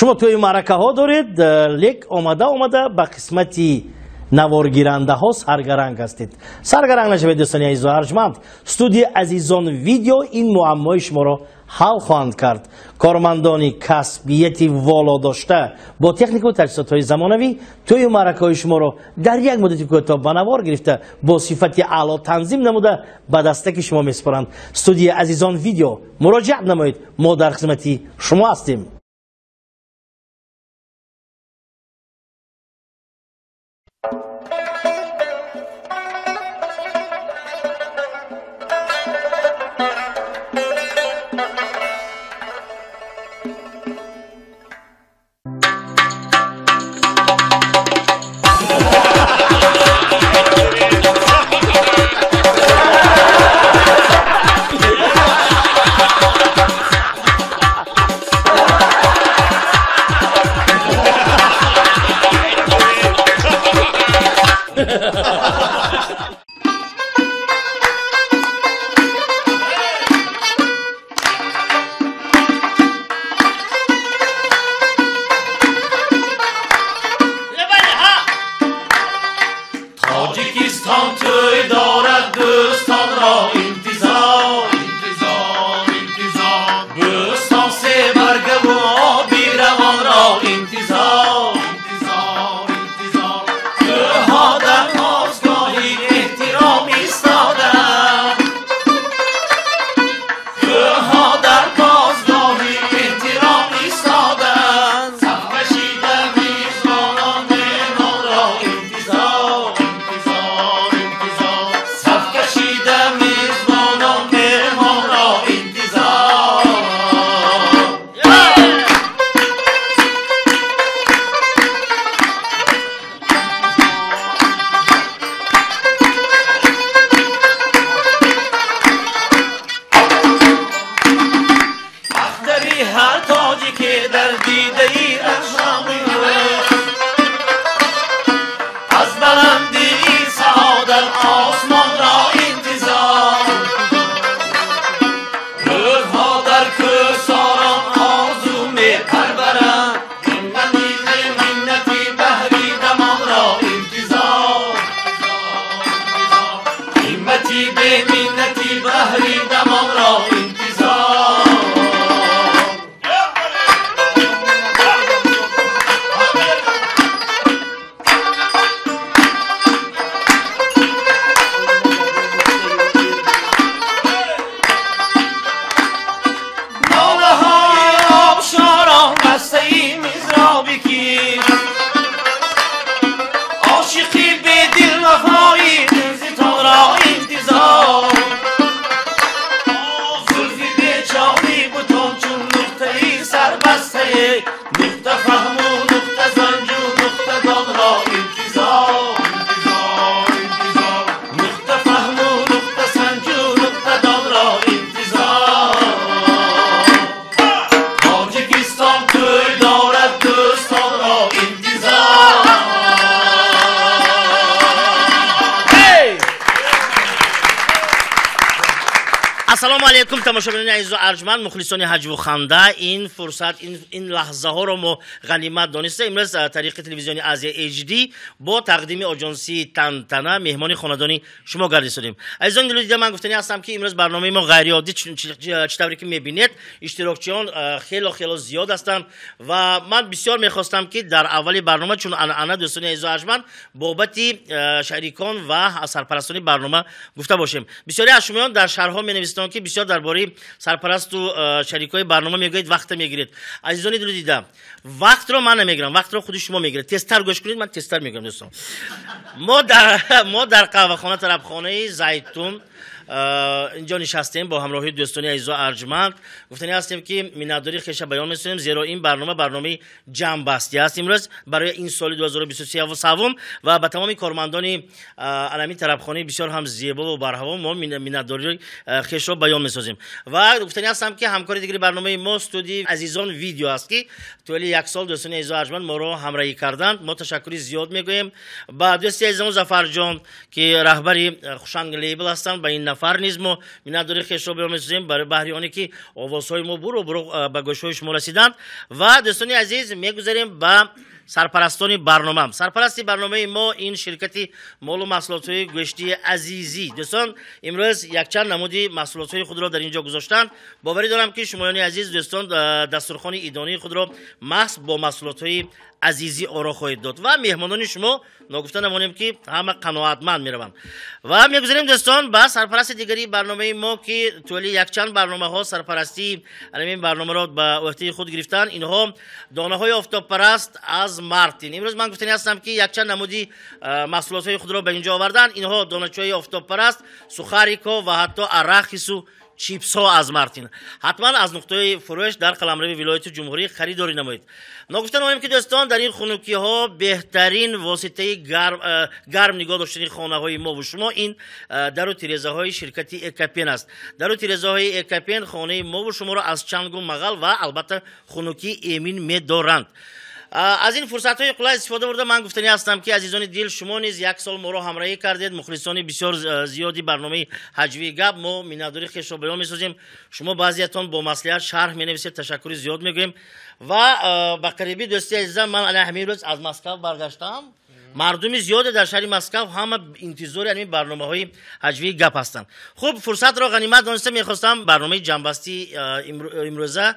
Шумо тӯи маъракаҳо доред, лек омада омада ба қисмати наворгирандаҳо саргаранг ҳастед. Саргаранг нашавед, дӯстони азизу арҷманд. Студияи Азизон Видео ин муаммои шуморо ҳал хоҳанд кард. Кормандони касбияти воло дошта бо технику таҷҳизотҳои замонавӣ тӯю маъракаҳои шуморо дар як муддати кӯтоҳ ба навор гирифта, бо сифати аъло танзим намуда ба дастаки шумо месупоранд. Студияи Азизон Видео муроҷиат намоед, мо дар хизмати шумо ҳастем. Тоҷикистон тӯй дорад, дӯстонро интизор, интизор, интизор. Бӯстон себаргаву оби равонро интизор, интизор, интизор. Кӯҳҳо дар посгоҳи эҳтиром истодаанд, кӯҳҳо дар посгоҳи эҳтиром истодаанд. Саф кашида мизбонон меҳмонро интизор, интизор, интизор. Саф кашида мизбонон меҳмонро интизор. Ахтари ҳар тоҷике дар дидаи рахшони ӯст, аз баландии саодат осмонро интизор. Рӯзҳо дар кӯҳсорон орзу мепарваранд, ҳиммати беминнати баҳри дамонро интизор, ҳиммати беминнати баҳри дамонро интизор. Нолаҳои обшорон мастаи мизроби кист, ошиқи бедилвафои дилзитонро интизор. Зулфи бечори бутон чун нуқтаи сарбастае, нуқтафаҳму нуқтасанҷу нуқтадонро интизор, интизор, интизор. Нуқтафаҳму нуқтасанҷу нуқтадонро интизор. Тоҷикистон тӯй дорад, дӯстонро интизор. Ассалому алайкум, тамошобинони азизу арҷманд, мухлисони ҳаҷву ханда. Ин фурсат, ин лаҳзаҳоро мо ғанимат дониста имрӯз тариқи телевизиони Азия HD бо тақдими оҷонсии Тантана меҳмони хонадони шумо гардисодем. Азизони дилу дида, ман гуфтанӣ ҳастам, ки имрӯз барномаи мо ғайриоддӣ, чӣ тавре ки мебинед, иштирокчиён хело хело зиёд ҳастанд ва ман бисёр мехостам, ки дар аввали барнома, чун анъана, дӯстони азизу арҷманд, бобати шарикон ва сарпарастони барнома гуфта бошем. Бисёре аз шумоён дар шарҳҳо менависитон, ки бисёр дар бораи сарпарасту шарикҳои барнома мегӯед, вақта мегиред. Азизони дилу дида, вақтро ман намегирам, вақтро худи шумо мегиред. Тезтар гӯш кунед, ман тезтар мегӯям, дӯстон. Мо дар қаҳвахона, тарабхонаи Зайтун инҷо нишастем бо ҳамроҳии дӯстони азизу арҷманд. Гуфтанӣ ҳастем, ки миннатдории хеша баён месозем, зеро ин барнома барномаи ҷамъбастӣ аст имрӯз барои ин соли 2023 ва ба тамоми кормандони алами тарабхонаи бисёр ҳам зебо ва барҳаво мо миннатдории хешро баён месозем. Ва гуфтанӣ ҳастам, ки ҳамкори дигари барномаи мо студияи Азизон Видео аст, ки тӯли як сол дӯстони азизу арҷманд моро ҳамроҳӣ карданд. Мо ташаккури зиёд мегӯем ба дӯсти азизамон Зафарҷон, ки раҳбари Хушанг лейбл ҳастанд, ба ин нафар Сафар низ мо миннатдории хешро баён месозем барои баҳри оне ки овозҳои мо буру буру ба гӯшҳои шумо расиданд. Ва дӯстони азиз, мегузарем ба сарпарастони барнома. Сарпарасти барномаи мо ин ширкати молу маҳсулотҳои гӯштии Азизӣ. Дӯстон, имрӯз якчанд намуди маҳсулотҳои худро дар ин ҷо гузоштанд. Боварӣ дорам, ки шумоёни азиз, дӯстон, дастурхони идонии худро маҳз бо маҳсулотҳои Азизӣ оро хоҳед дод ва меҳмонони шумо, ногуфта намонем, ки ҳама қаноатманд мераванд. Ва мегузарем, дӯстон, ба сарпарасти дигари барномаи мо, ки тӯли якчанд барномаҳо сарпарастии ҳамин барномаро ба ӯҳдаи худ гирифтанд. Инҳо донаҳои офтобпараст аз Мартин. Имрӯз ман гуфтанӣ ҳастам, ки якчанд намуди маҳсулотҳои худро ба ин ҷо оварданд. Инҳо доначаҳои офтобпараст, сухарико ва ҳатто арахису чипсҳо аз Мартин. Ҳатман аз нуқтаи фурӯш дар қаламрави вилояти ҷумҳурӣ харидорӣ намоед. Ногуфта намоем, ки дӯстон, дар ин хунукиҳо беҳтарин воситаи гарм нигоҳ доштани хонаҳои мо ва шумо ин дару тирезаҳои ширкати Экопен аст. Дару тирезаҳои Экопен хонаи мо ва шуморо аз чангу мағал ва албатта хунукӣ эмин медоранд. Аз ин фурсатҳои қулай истифода бурда, ман гуфтанӣ ҳастам, ки азизони дил, шумо низ як сол моро ҳамроҳӣ кардед. Мухлисони бисёр зиёди барномаи ҳаҷвии гап, мо миннатдории хешро баён месозем. Шумо баъзеятон бо маслиҳат шарҳ менависед, ташаккури зиёд мегӯем. Ва ба қарибӣ, дӯсти азизам, ман ана ҳамин рӯз аз Москав баргаштам. Мардуми зиёде дар шаҳри Москав ҳама интизори ҳамин барномаҳои ҳаҷвии гап ҳастанд. Хуб, фурсатро ғанимат дониста мехостам барномаи ҷамъбастии имрӯза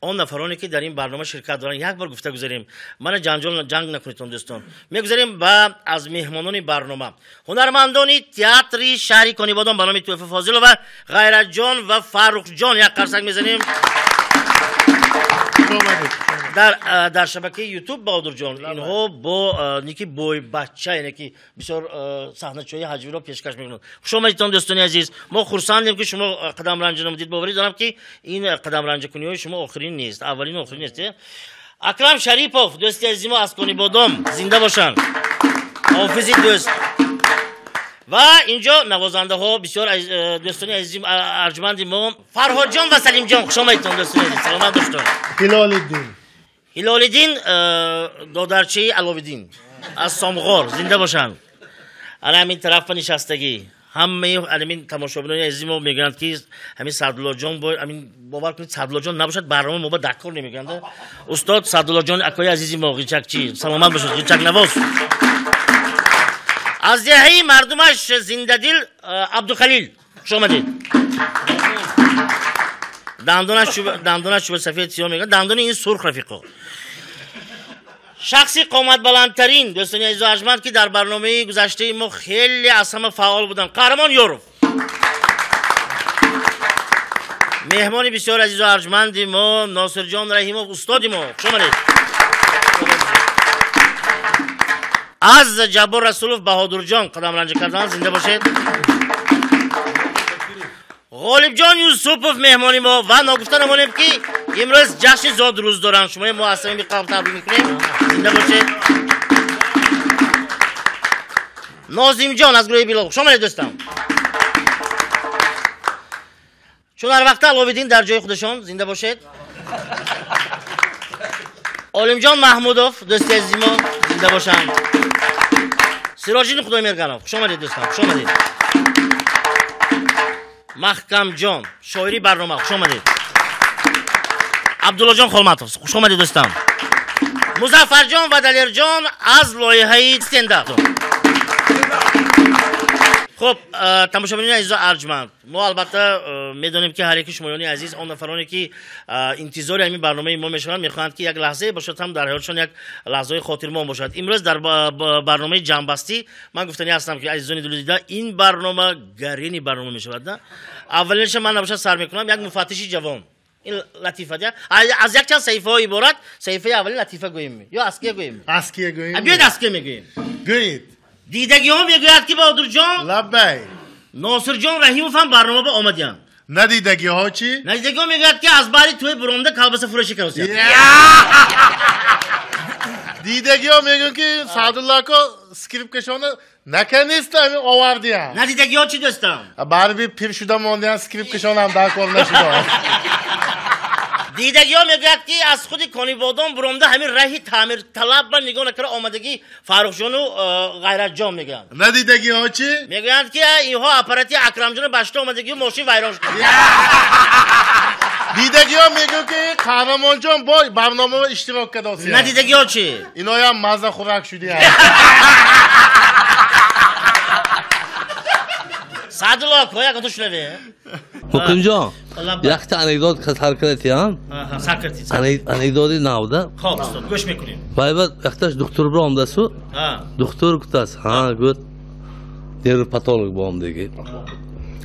он нафароне, ки дар ин барнома ширкат доранд, як бор гуфта гузарем. Мана ҷанҷол ҷанг накунед, дӯстон. Мегузарем ба аз меҳмонони барнома. Ҳунармандони театри шаҳри Конибодом ба номи Тӯҳфа Фозилова, Ғайратҷон ва Фаррухҷон, як қарсак мезанем. Дар шабакаи Ютуб, Баҳодурҷон, инҳо бо ники бойбача, яъне ки бисёр саҳначаҳои ҳаҷвиро пешкаш мекунанд. Хуш омадедтон, дӯстони азиз. Мо хурсандем, ки шумо қадамранҷа намудед. Боварӣ дорам, ки ин қадамранҷакуниҳои шумо охирин нест, аввалину охирин нест. Акрам Шарипов, дӯсти азизи мо аз Конибодом, зинда бошанд, ҳофизи дӯст. Ва инҷо навозандаҳо бисёр дӯстони азизи арҷманди мо, Фарҳодҷон ва Салимҷон, хуш омадедтон, дӯстони азиз, саломат бошед. Ҳилолиддин. Ҳилолиддин, додарчаи Аловиддин аз Сомғор, зинда бошанд. Ана ҳамин тарафа нишастагӣ ҳамаи ҳамин тамошобинони азизи мо мегӯянд, ки ҳамин Саъдуллоҷон, ҳамин бовар кунед, Саъдуллоҷон набошад, барнома мо ба даккор намегӯянд. Устод Саъдуллоҷон, акои азизи мо, ғичакчи, саломат бошед, ғичакнавоз. Аз деҳаи мардумаш зиндадил Абдухалил, хуш омадед. Дандонаш чӯба сафед сиёҳ мегӯяд, дандони ин сурх, рафиқо. Шахси қоматбаландтарин, дӯстони азизу арҷманд, ки дар барномаи гузаштаи мо хеле аз ҳама фаъол буданд, Қаҳрамон Ёров. Меҳмони бисёр азизу арҷманди мо Носирҷон Раҳимов, устоди мо, хуш омадед. Аз Ҷаббор Расулов Баҳодурҷон қадамранҷа кардан, зинда бошед. Ғолибҷон Юсупов меҳмони мо ва ногуфта намонем, ки имрӯз ҷашни зодрӯз доранд. Шумои мо аз самими қалб табрик мекунем, зинда бошед. Нозимҷон аз гурӯҳи Билол, хуш омадед, дӯстам. Чун ҳар вақта Аловиддин дар ҷои худашон, зинда бошед. Олимҷон Маҳмудов, дӯсти азизи мо, зинда бошанд. Сироҷиддин Худоймерганов, хуш омадед, дӯстам, хуш омадед. Маҳкамҷон, шоири барнома, хуш омадед. Абдуллоҷон Холматов, хуш омадед, дӯстам. Музаффарҷон ва Далерҷон аз лоиҳаи стендап. Хуб, тамошобинони азизу арҷманд, мо албатта медонем, ки ҳар яки шумоёни азиз, он нафароне ки интизори ҳамин барномаи мо мешаванд, мехоҳанд, ки як лаҳзае бошад ҳам дар ҳаётшон як лаҳзаи хотирмон бошад. Имрӯз дар барномаи ҷамъбастӣ ман гуфтанӣ ҳастам, ки азизони дилдида, ин барнома гарини барнома мешавад, на? Аввалинша ман набошад сар мекунам, як муфаттиши ҷавон. Ин латифа, аз якчанд саҳифаҳо иборат, саҳифаи аввали латифа гӯем ё аския гӯем? Аския гӯем. Биёед аския мегӯем. Гӯед. Дидагиҳо мегӯяд, ки Баҳодурҷон, лаббай, Носирҷон Раҳимов ҳам барнома ба омадиянд. Надидагиҳо чӣ? Надидагиҳо мегӯяд, ки аз баъди тӯй буромда колбаса фурӯшӣ кардааст. Дидагиҳо мегӯянд, ки Саъдулло ако скрипкашона наканиста ҳамин овардиянд. Надидагиҳо чӣ, дӯстам? Барби пир шуда мондиянд, скрипкашонам дар кор нашуда. Дидагиҳо мегӯяд, ки аз худи Конибодом буромда ҳамин раҳи таъмирталаб ба нигоҳ накарда омадагӣ Фаррухҷону Ғайратҷон мегӯянд. Надидагиҳо чӣ? Мегӯянд, ки инҳо аппарати Акрамҷону башта омадагию мошин вайрон шуд. Дидагиҳо мегӯянд, ки Қаҳрамонҷон бо барномаҳо иштирок кардааст. Надидагиҳо чӣ? Иноям мазза хӯрак шудианд. Саъдулло ако, як ту шунаве. Муқимҷон, якта анекдот сар кардатиям. Сар кардӣ. Анекдоти навда. Хоб, устод, гӯш мекунем. Вайба якташ духтур биромдасу. Духтур гуфтааст, ҳа, гуфт, нервопатолог боомдеги.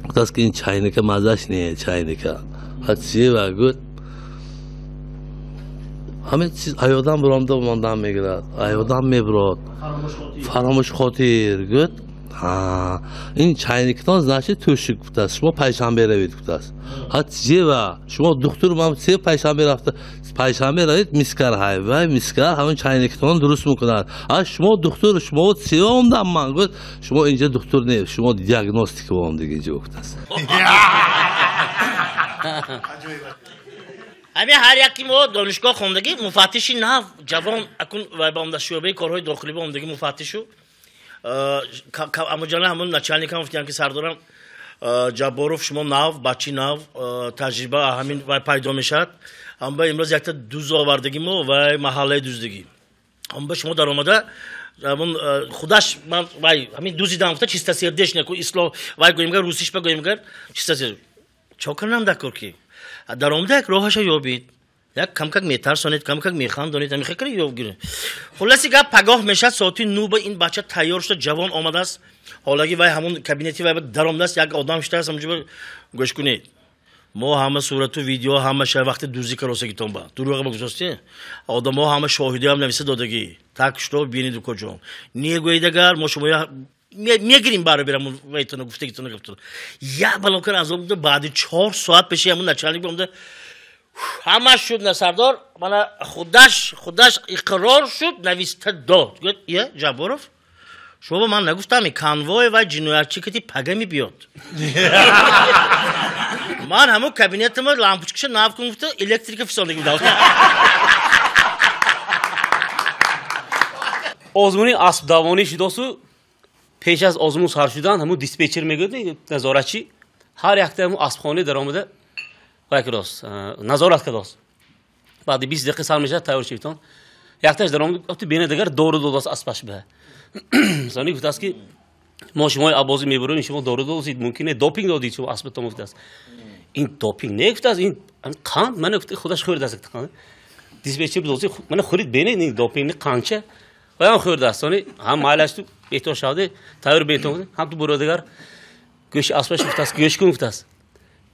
Гуфтааст, ки ин чайника маззаш не, чайника. Ҳа чӣ ва гуфт, ҳамин чиз аёдам биромда мондан мегирад, аёдам мебирод. Фаромӯш хотир, гуфт. Ҳа, ин чайникатон значит тӯшик гуфтааст, шумо пайшанбе равед гуфтааст. Ҳа чӣ ва шумо духтур ман се пайшанбе рафта, пайшанбе равед мискар ҳай, вай мискар ҳамин чайникатон дуруст мекунад. Ҳа шумо духтур, шумо се омдам ман, гуфт, шумо инҷа духтур не, шумо диагностика омдеги инҷа гуфтааст. Ҳамин ҳар яки мо донишгоҳ хондагӣ муфаттиши нав ҷавон акун вай ба омда шӯъбаи корҳои дохилӣ ба омдагӣ муфаттишу амуҷана ҳамун начальникам гуфтиям, ки сардорам Ҷабборов, шумо нав, бачи нав, таҷриба ҳамин вай пайдо мешавад. Ҳамба имрӯз якта дуз овардагӣ мо вай маҳаллаи дуздагӣ. Ҳамба шумо даромада ҳамун худаш ман вай ҳамин дузидам гуфта чистосердечный ку ислом вай гӯемгар русиш ба гӯемгар чистосерд. Чо кардам дакор ки? Даромада як роҳаша ёбид. Як камкак метарсонед, камкак механдонед, ҳамин хел ёб гиред. Хулоси гап, пагоҳ мешавад соати 9 ба ин бача тайёр шуда ҷавон омадааст. Ҳолаги вай ҳамун кабинети вай даромадааст, як одам шудааст, ҳамунҷо гӯш кунед. Мо ҳама сурату видео ҳама ша вақти дуздӣ каросагитон ба. Дурӯға ба гузошти? Одамо ҳама шоҳидиам нависа додагӣ. Так что бинед укоҷон. Негӯед агар мо шумо мегирим баробир ҳамун вайтона гуфтагитона гаптона. Як балокар азоб буда, баъди 4 соат пеши ҳамун начальник омада ҳама шуд на сардор, мана худаш иқрор шуд, нависта дод. Гуфт, ия, Ҷабборов, шумо ба ман нагуфтам, конвой ва ҷиноятчӣ кати пага мебиёд. Ман ҳамун кабинетама лампочкаша нав кун гуфта, электрика фисондагӣ будам. Озмуни аспдавонӣ шудосу, пеш аз озмун сар шудан ҳамун диспетчер мегӯяд, назоратчӣ, ҳар якта ҳамун аспхона даромада вай кардост, назорат кардост. Баъди 20 дақиқа сар мешавад, тайёр шудитон. Якташ даромад, гуфт, бина дигар дору додааст аспаш ба. Сони гуфтааст, ки мо шумои аббозӣ мебурем, шумо дору додед, мумкин е допинг додед, шумо аспатон гуфтааст. Ин допинг не гуфтааст, ин қанд, мана гуфт, худаш хӯрдааст қанд. Диспетчер бидост, мана хӯрид, бина ин допинг қандча. Вай ҳам хӯрдааст. Сони ҳам майлаш ту беҳтар шавад, тайёр беҳтар, ҳам ту буро дигар гӯши аспаш гуфтааст, гӯш кун гуфтааст.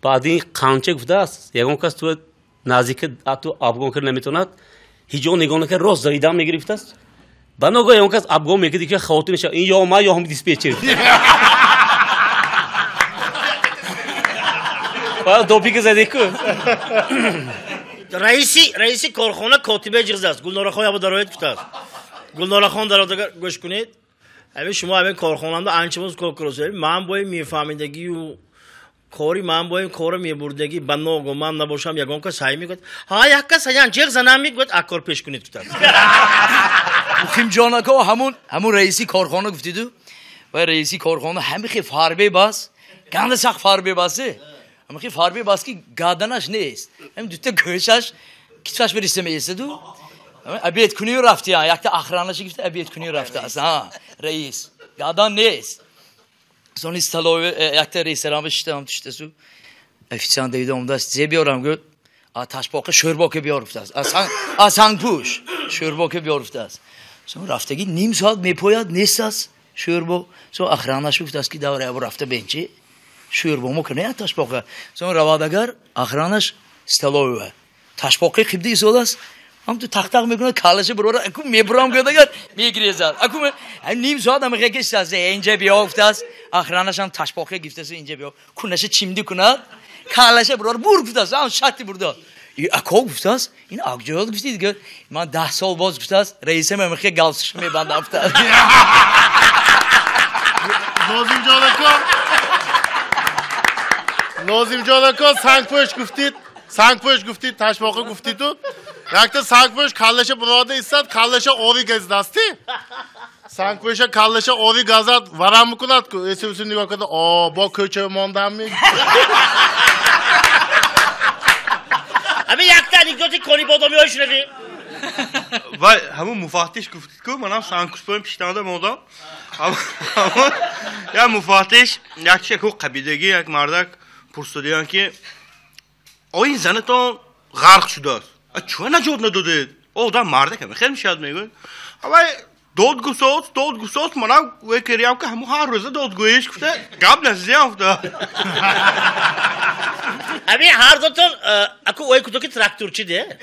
Баъди ин қанча гуфтааст, ягон кас ту наздика ту абгон карда наметавонад, ҳеҷ ҷо нигоҳ накард, рост завидан мегирифт гуфтааст. Ба ногоҳ ягон кас абгон мекард, ки хавотир мешавад, ин ё ман ё ҳам диспетчер. Баъд допинг заде ку. Раиси корхона котибе ҷиғзааст. Гулнорахон ябо дарояд гуфтааст. Гулнорахон дарояд, гӯш кунед. Ҳамин шумо ҳамин корхонанда анча боз кор кардед. Ман бо мефаҳмидагию кори ман бо ин корро мебурдагӣ ба ногу ман набошам, ягон кас сай мегӯяд. Ҳа, як кас аян ҷеғ занам мегӯяд, аккор пеш кунед гуфтааст. Муқимҷон ако, ҳамун раиси корхона гуфтиду, ва раиси корхона ҳамин хел фарбе бас, ганда сахт фарбе басе. Ҳамин хел фарбе бас ки гаданаш нест. Ҳамин дута гӯшаш китфаш бириста меистаду. Обед кунию рафти, якта охранаша гуфта обед кунию рафтааст. Ҳа, раис гадан нест. Сони столове якта ресторан шиштам туштасу. Официант давида омадааст, зе биёрам, гуфт, а ташбоқа шӯрбока биёр гуфтааст. А сангпӯш шӯрбока биёр гуфтааст. Сон рафтагӣ ним соат мепояд, нестааст шӯрбо. Сон охранаш гуфтааст, ки давра ябо рафта бенчи шӯрбо мо кунед ташбоқа. Сон равадагар охранаш столове. Ташбоқаи қибда истодааст. Ҳам ту тақ-тақ мекунад, калаша бирора, аку мебурам гӯдагар, мегирезад. Аку ним соат ҳам хекиштааст, инҷа биё гуфтааст. Охранаш ҳам ташбоқа гирифтааст, инҷа биё. Кунаша чимдӣ кунад, калаша бирора бур гуфтааст, ҳам шатти бурдааст. Ако гуфтааст, ин акҷоёт гуфтид, гӯяд, ман 10 сол боз гуфтааст, раисам ҳам хе галстуш мебандам гуфтааст. Нозимҷон ако, Нозимҷон ако, сангпӯш гуфтид. Сангпӯш гуфтӣ, ташбоқа гуфтӣ ту. Якта сангпӯш каллаша бурода истад, каллаша ори газдасти. Сангпӯша каллаша ори газад, варам мекунад ку. Эси усу нигоҳ карда, о, бо кӯча мондам ми. Ами якта анекдоти Конибодомиҳо шунавӣ. Вай, ҳамун муфаттиш гуфтид ку, манам сангпӯшпоим пиштанда мондам. Я муфаттиш, як чи ку қабидагӣ, як мардак пурсидиян ки о ин занатон ғарқ шудааст. А чӯ наҷот надодед? Одам мардак ҳама хел мешавад мегӯяд. Авай додгусоз, додгусоз, манам вай кериям ки ҳамун ҳар рӯза додгӯиш гуфта, гап назиям гуфта. Ами ҳар дутон аку ой куто ки тракторчи де,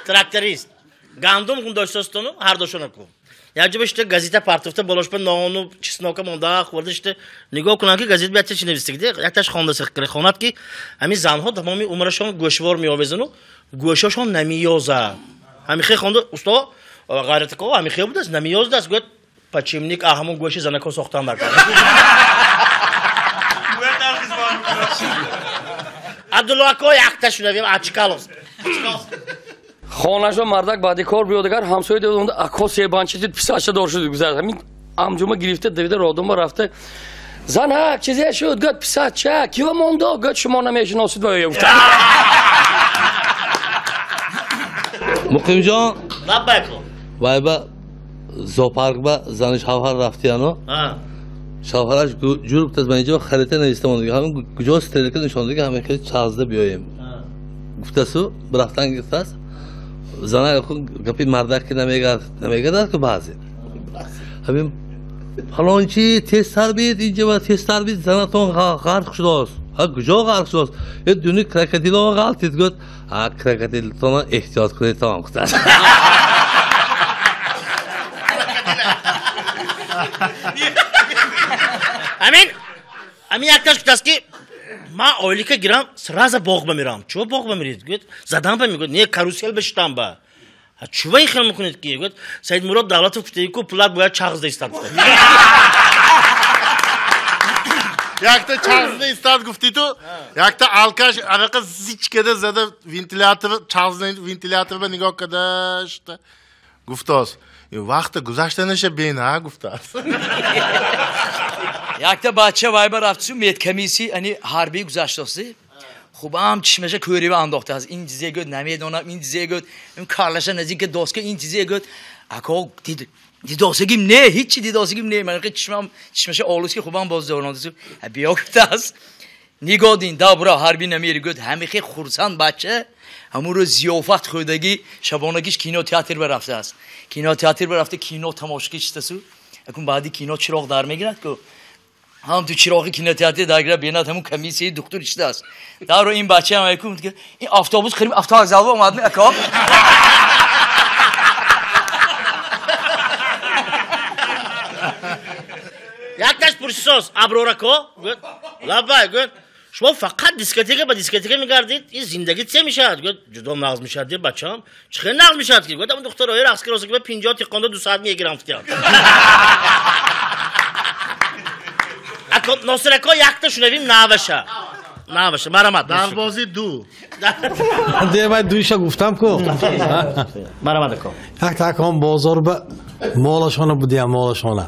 тракторист. Гандум гундоштостону ҳар дошон аку. Як ҷо шите газета партофта болошпа нону чеснока монда хӯрда шите нигоҳ кунам ки газета биятта чи навистик де, якташ хонда сиқ кира хонад ки ҳамин занҳо тамоми умрашон гӯшвор меовезану гӯшашон намеёзад. Ҳамин хел хонда усто Ғайратако ҳамин хел будааст, намеёздааст, гӯяд подшипник а ҳамон гӯши занако сохтан дар кор. Абдулло ако якта шунавем Ачкалов. Хонашо мардак баъди кор биёдагар ҳамсоя девонда ако себанчи писаша дор шуд гузашт. Ҳамин амҷума гирифта давида родома рафта. Занак чизе шуд, гӯяд писача киво мондо, гӯяд шумо намешиносид ва ё гуфта. Муқимҷон. Лаббай ко. Вай ба зоопарк ба зани шавҳар рафтияну. Шавҳараш ҷур гуфтааст, ман инҷо харита нависта мондагӣ, ҳамин куҷо стрелка нишондагӣ, ҳамин хеле чағзда биёем. Гуфтасу рафтан гирифтааст. Зана гапи мардак ки намегардад ку баъзе. Ҳамин фалончи тезтар биед инҷа ва тезтар биед, занатон ғарқ шудааст. Ҳа куҷо ғарқ шудааст? Е дуни крокодило ғалтид, гӯяд, ҳа крокодилтона эҳтиёт кунед тамом гуфтааст. Амин, амин якташ гуфтааст ки ман ойлика гирам, сразу боғ ба мерам. Чӯ боғ ба меред? Гӯяд, задам ба мегӯяд, не, карусел ба шитам ба. Чӯ ин хел мекунед ки? Гӯяд, Саидмурод Давлатов гуфтаи ку пулат бояд чағзда истад. Якта чағзда истад гуфти ту, якта алкаш арақа зич када зада вентилятор, чағзда вентилятор ба нигоҳ када шута. Гуфтааст, вақта гузаштанаша бена гуфтааст. Якта бача вай ба рафтсу медкомиссия ани ҳарбӣ гузаштааст. Хубам чишмаша кӯрива андохтааст. Ин чизе гӯяд, намедонам, ин чизе гӯяд, ин карлаша наздик доска, ин чизе гӯяд. Ако дидосагим не, ҳичи дидосагим не. Ман чишмам чишмаша олус ки хубам боз дорондасу. Биё гуфтааст. Нигоҳ дин, да бура ҳарбӣ намери гӯяд. Ҳамихе хурсанд бача. Ҳамун рӯз зиёфат хӯрдагӣ шабонагиш кинотеатр ба рафтааст. Кинотеатр ба рафта кино тамошо киштасу. Акун баъди кино чироғ дар мегирад ку. Ҳам ту чироғи кинотеатр дар гирад бинад ҳамун комиссияи духтур иштааст. Даро ин бача ҳам айкун ин автобус хирим автовокзал омад ми ако. Якташ пурсисоз Аброрако гӯяд, лаббай гӯяд, шумо фақат дискотека ба дискотека мегардид, ин зиндагӣ че мешавад? Гӯяд, ҷудо нағз мешавад, де бачам. Чӣ хел нағз мешавад ки? Гӯяд, ҳамун духтарои рақс ки роза ки ба 50 тиқонда 2 соат мегирам фтиям. Ако Носирако якта шунавим наваша. Наваша, марамат. Дарбози ду. Де вай дуиша гуфтам ку. Марамат ако. Якта акон бозор ба молашона будиям, молашона.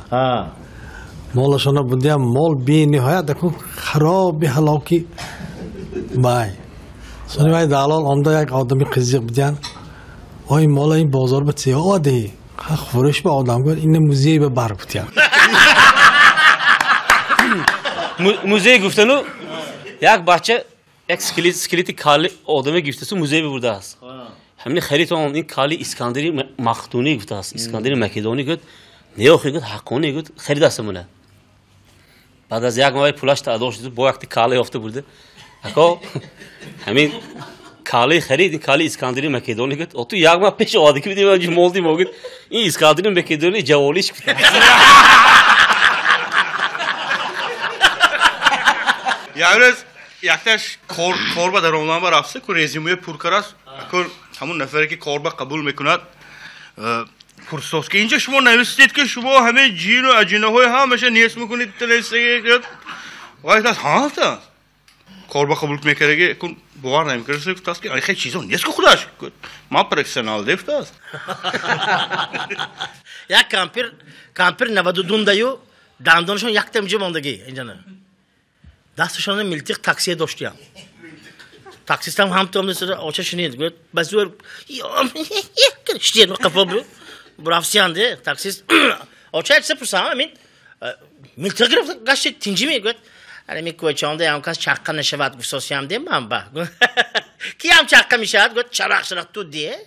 Молашона будиям, мол бениҳоят аку хароби ҳалоки бай. Сони вай далол онда як одами қизиқ будиян. Ой мола ин бозор ба чӣ оди? Фурӯш ба одам гӯяд, ин музей ба бар будиян. Музей гуфтану як бача як скелети кали одаме гирифтасу музей бибурдааст. Ҳамин харид он ин кали Искандари Мақдунӣ гуфтааст. Искандари Македонӣ гуфт, не охи гуфт, ҳаққонӣ гуфт, харидаст муна. Баъд аз як моҳ пулаш адо шуд, бо якти кали ёфта бурда. Ако ҳамин кали харид, ин кали Искандари Македонӣ гуфт, о ту як моҳ пеш омадӣ ки бидем анҷо мол дим гуфт, ин Искандари Македонӣ ҷаволиш гуфт. Як рӯз якташ корба дар омланба рафта, ку резюме пур караст, ку ҳамун нафаре ки корба қабул мекунад, пурсоз ки инҷа шумо навистед ки шумо ҳамаи ҷину аҷинаҳои ҳамаша нест мекунед, навистагӣ. Вай гуфтааст, ҳа гуфтааст. Корба қабул мекардаги кун бовар намекард, гуфтааст ки хеле чизо нест ку худаш. Ман профессионал де гуфтааст. Як кампир, кампир 92 даю, дандонашон якта инҷо мондагӣ инҷана. Дасташон милтиқ таксия доштиям. Таксистам ҳам то оча шунид, гуфт ба зӯр штед қафо бу. Бурафсиян де таксист. Оча чиса пурсам, амин милтиқ гирифт гашти тинҷи мегӯяд. Ани ми кӯчаонда ям кас чаққа нашавад гуфтосиям де ман ба. Киям чаққа мешавад? Гуфт чарақ чарақ ту де.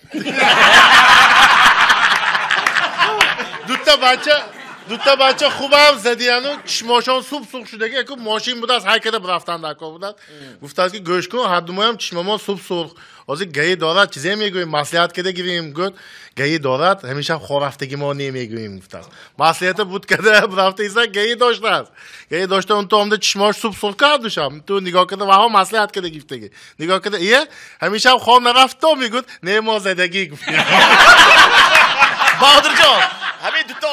Дута бача хубам задияну чишмошон суб сурх шудаги, яку мошин будааст, ҳайкада бурафтан дар кор будааст. Гуфтааст ки гӯш кун, ҳардумоям чишмамо суб сурх. Ҳозир гаи дорад, чизе мегӯем, маслиҳат када гирем. Гуфт гаи дорад, ҳамеша хорафтаги мо немегӯем гуфтааст. Маслиҳата буд када бурафта иса гаи доштааст. Гаи дошта он то омда чишмош суб сурх кард душам. Ту нигоҳ када ваҳо маслиҳат када гирифтаги. Нигоҳ када ие ҳамеша хор нарафто мегӯд, не мо задагӣ гуфт. Баҳодирҷон, ҳамин дута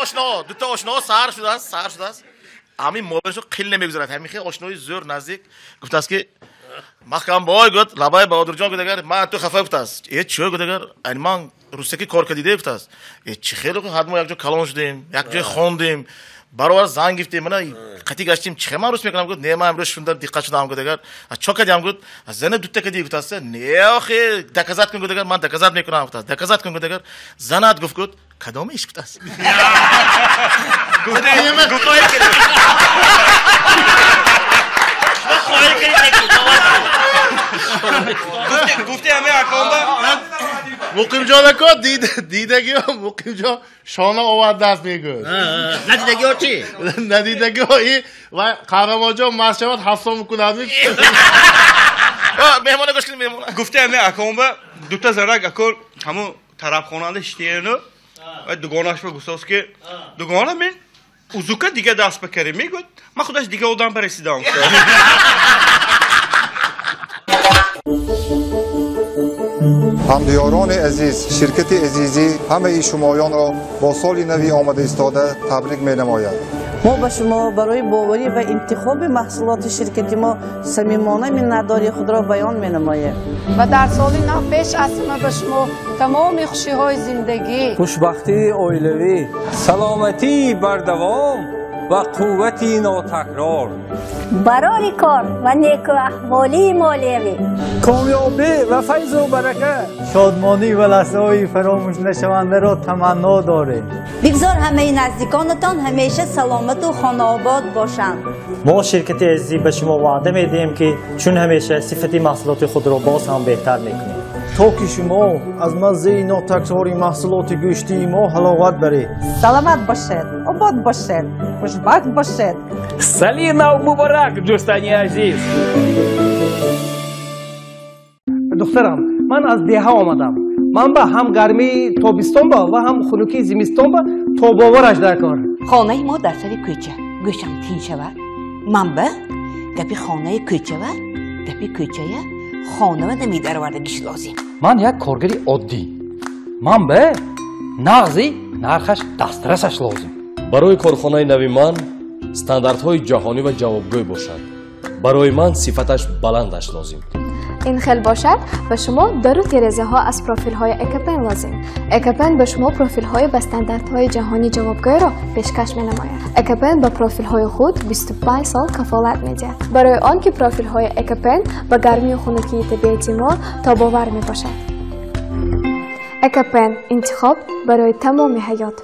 ошно саҳар шудааст. Ҳамин мобилшон қил намегузарад. Ҳамин хел ошнои зӯр наздик гуфтааст ки Маҳкамбой гуфт, лабай Баҳодирҷон гуфт, агар ман ту хафа гуфтааст. Э чӣ гуфт, агар ани ман русаки кор кардиде гуфтааст. Э чӣ хеле ҳад мо якҷо калон шудем, якҷо хондем, баробар занг гирифтем, мана қатӣ гаштем, чӣ ман рус мекунам гуфт, не ман имрӯз шунда диққат шудам гуфт, агар чо кардиам гуфт, зана дута кардӣ гуфтааст. Не охи, доказат кун гуфт, агар ман доказат мекунам гуфтааст. Доказат кун гуфт, агар занат гуфт, кадом иш гуфтааст. Гуфти ҳаме акомба Муқимҷон ако дидагиҳо Муқимҷон шона овардааст мегӯяд. Надидагиҳо чӣ? Надидагиҳо и ва Қаҳрамонҷон маст шавад ҳафтсом мекунад. Меҳмона гӯш кунед, меҳмона. Гуфти ҳаме акомба дута зарак ако ҳамун тарабхонанда шитияну ва дугонашро гуфтааст ки дугона мен узука дига даст бакарем мегӯяд. Ман худаш дига одам барасидам. Ҳамдиёрони азиз, ширкати Азизӣ ҳамаи шумоёнро бо соли нави омада истода табрик менамояд. Мо ба шумо барои боварӣ ва интихоби маҳсулоти ширкати мо самимона миннатдории худро баён менамоем. Ва дар соли нав пеш аз ҳама ба шумо тамоми хушиҳои зиндагӣ, хушбахтии оилавӣ, саломатии бардавом ва қуввати нотакрор, барори кор ва некуаҳволии молиявӣ, комёбӣ ва файзу барака, шодмонӣ ва лаҳзаҳои фаромӯшнашавандаро таманно дорем. Бигзор ҳамаи наздиконатон ҳамеша саломату хонаобод бошанд. Мо ширкати Азизӣ ба шумо ваъда медиҳем ки чун ҳамеша сифати маҳсулоти худро боз ҳам беҳтар мекунем, то ки шумо аз маззаи нотакрори маҳсулоти гӯштии мо ҳаловат баред. Саломат бошед, обод бошед, хушбахт бошед. Соли нав муборак, дӯстони азиз. Духтарам, ман аз деҳа омадам. Ман ба ҳам гармии тобистон ба ва ҳам хунукии зимистон ба тобовараш дар кор. Хонаи мо дар сари кӯча. Гӯшам тин шавад. Ман ба гапи хонаи кӯча ва гапи кӯчая хонава намедаровардагиш лозим. Ман як коргари оддӣ. Ман ба нағзи нархаш дастрасаш лозим. Барои корхонаи нави ман стандартҳои ҷаҳонӣ ва ҷавобгӯй бошад. Барои ман сифаташ баландаш лозим. Ин хел бошад, ба шумо дару терезаҳо аз профилҳои Экопен лозим. Экопен ба шумо профилҳои ба стандартҳои ҷаҳонӣ ҷавобгӯйро пешкаш менамояд. Экопен ба профилҳои худ 25 сол кафолат медиҳад. Барои он ки профилҳои Экопен ба гармию хунукии табиати мо тобовар мебошад. Экопен – интихоб барои тамоми ҳаёт.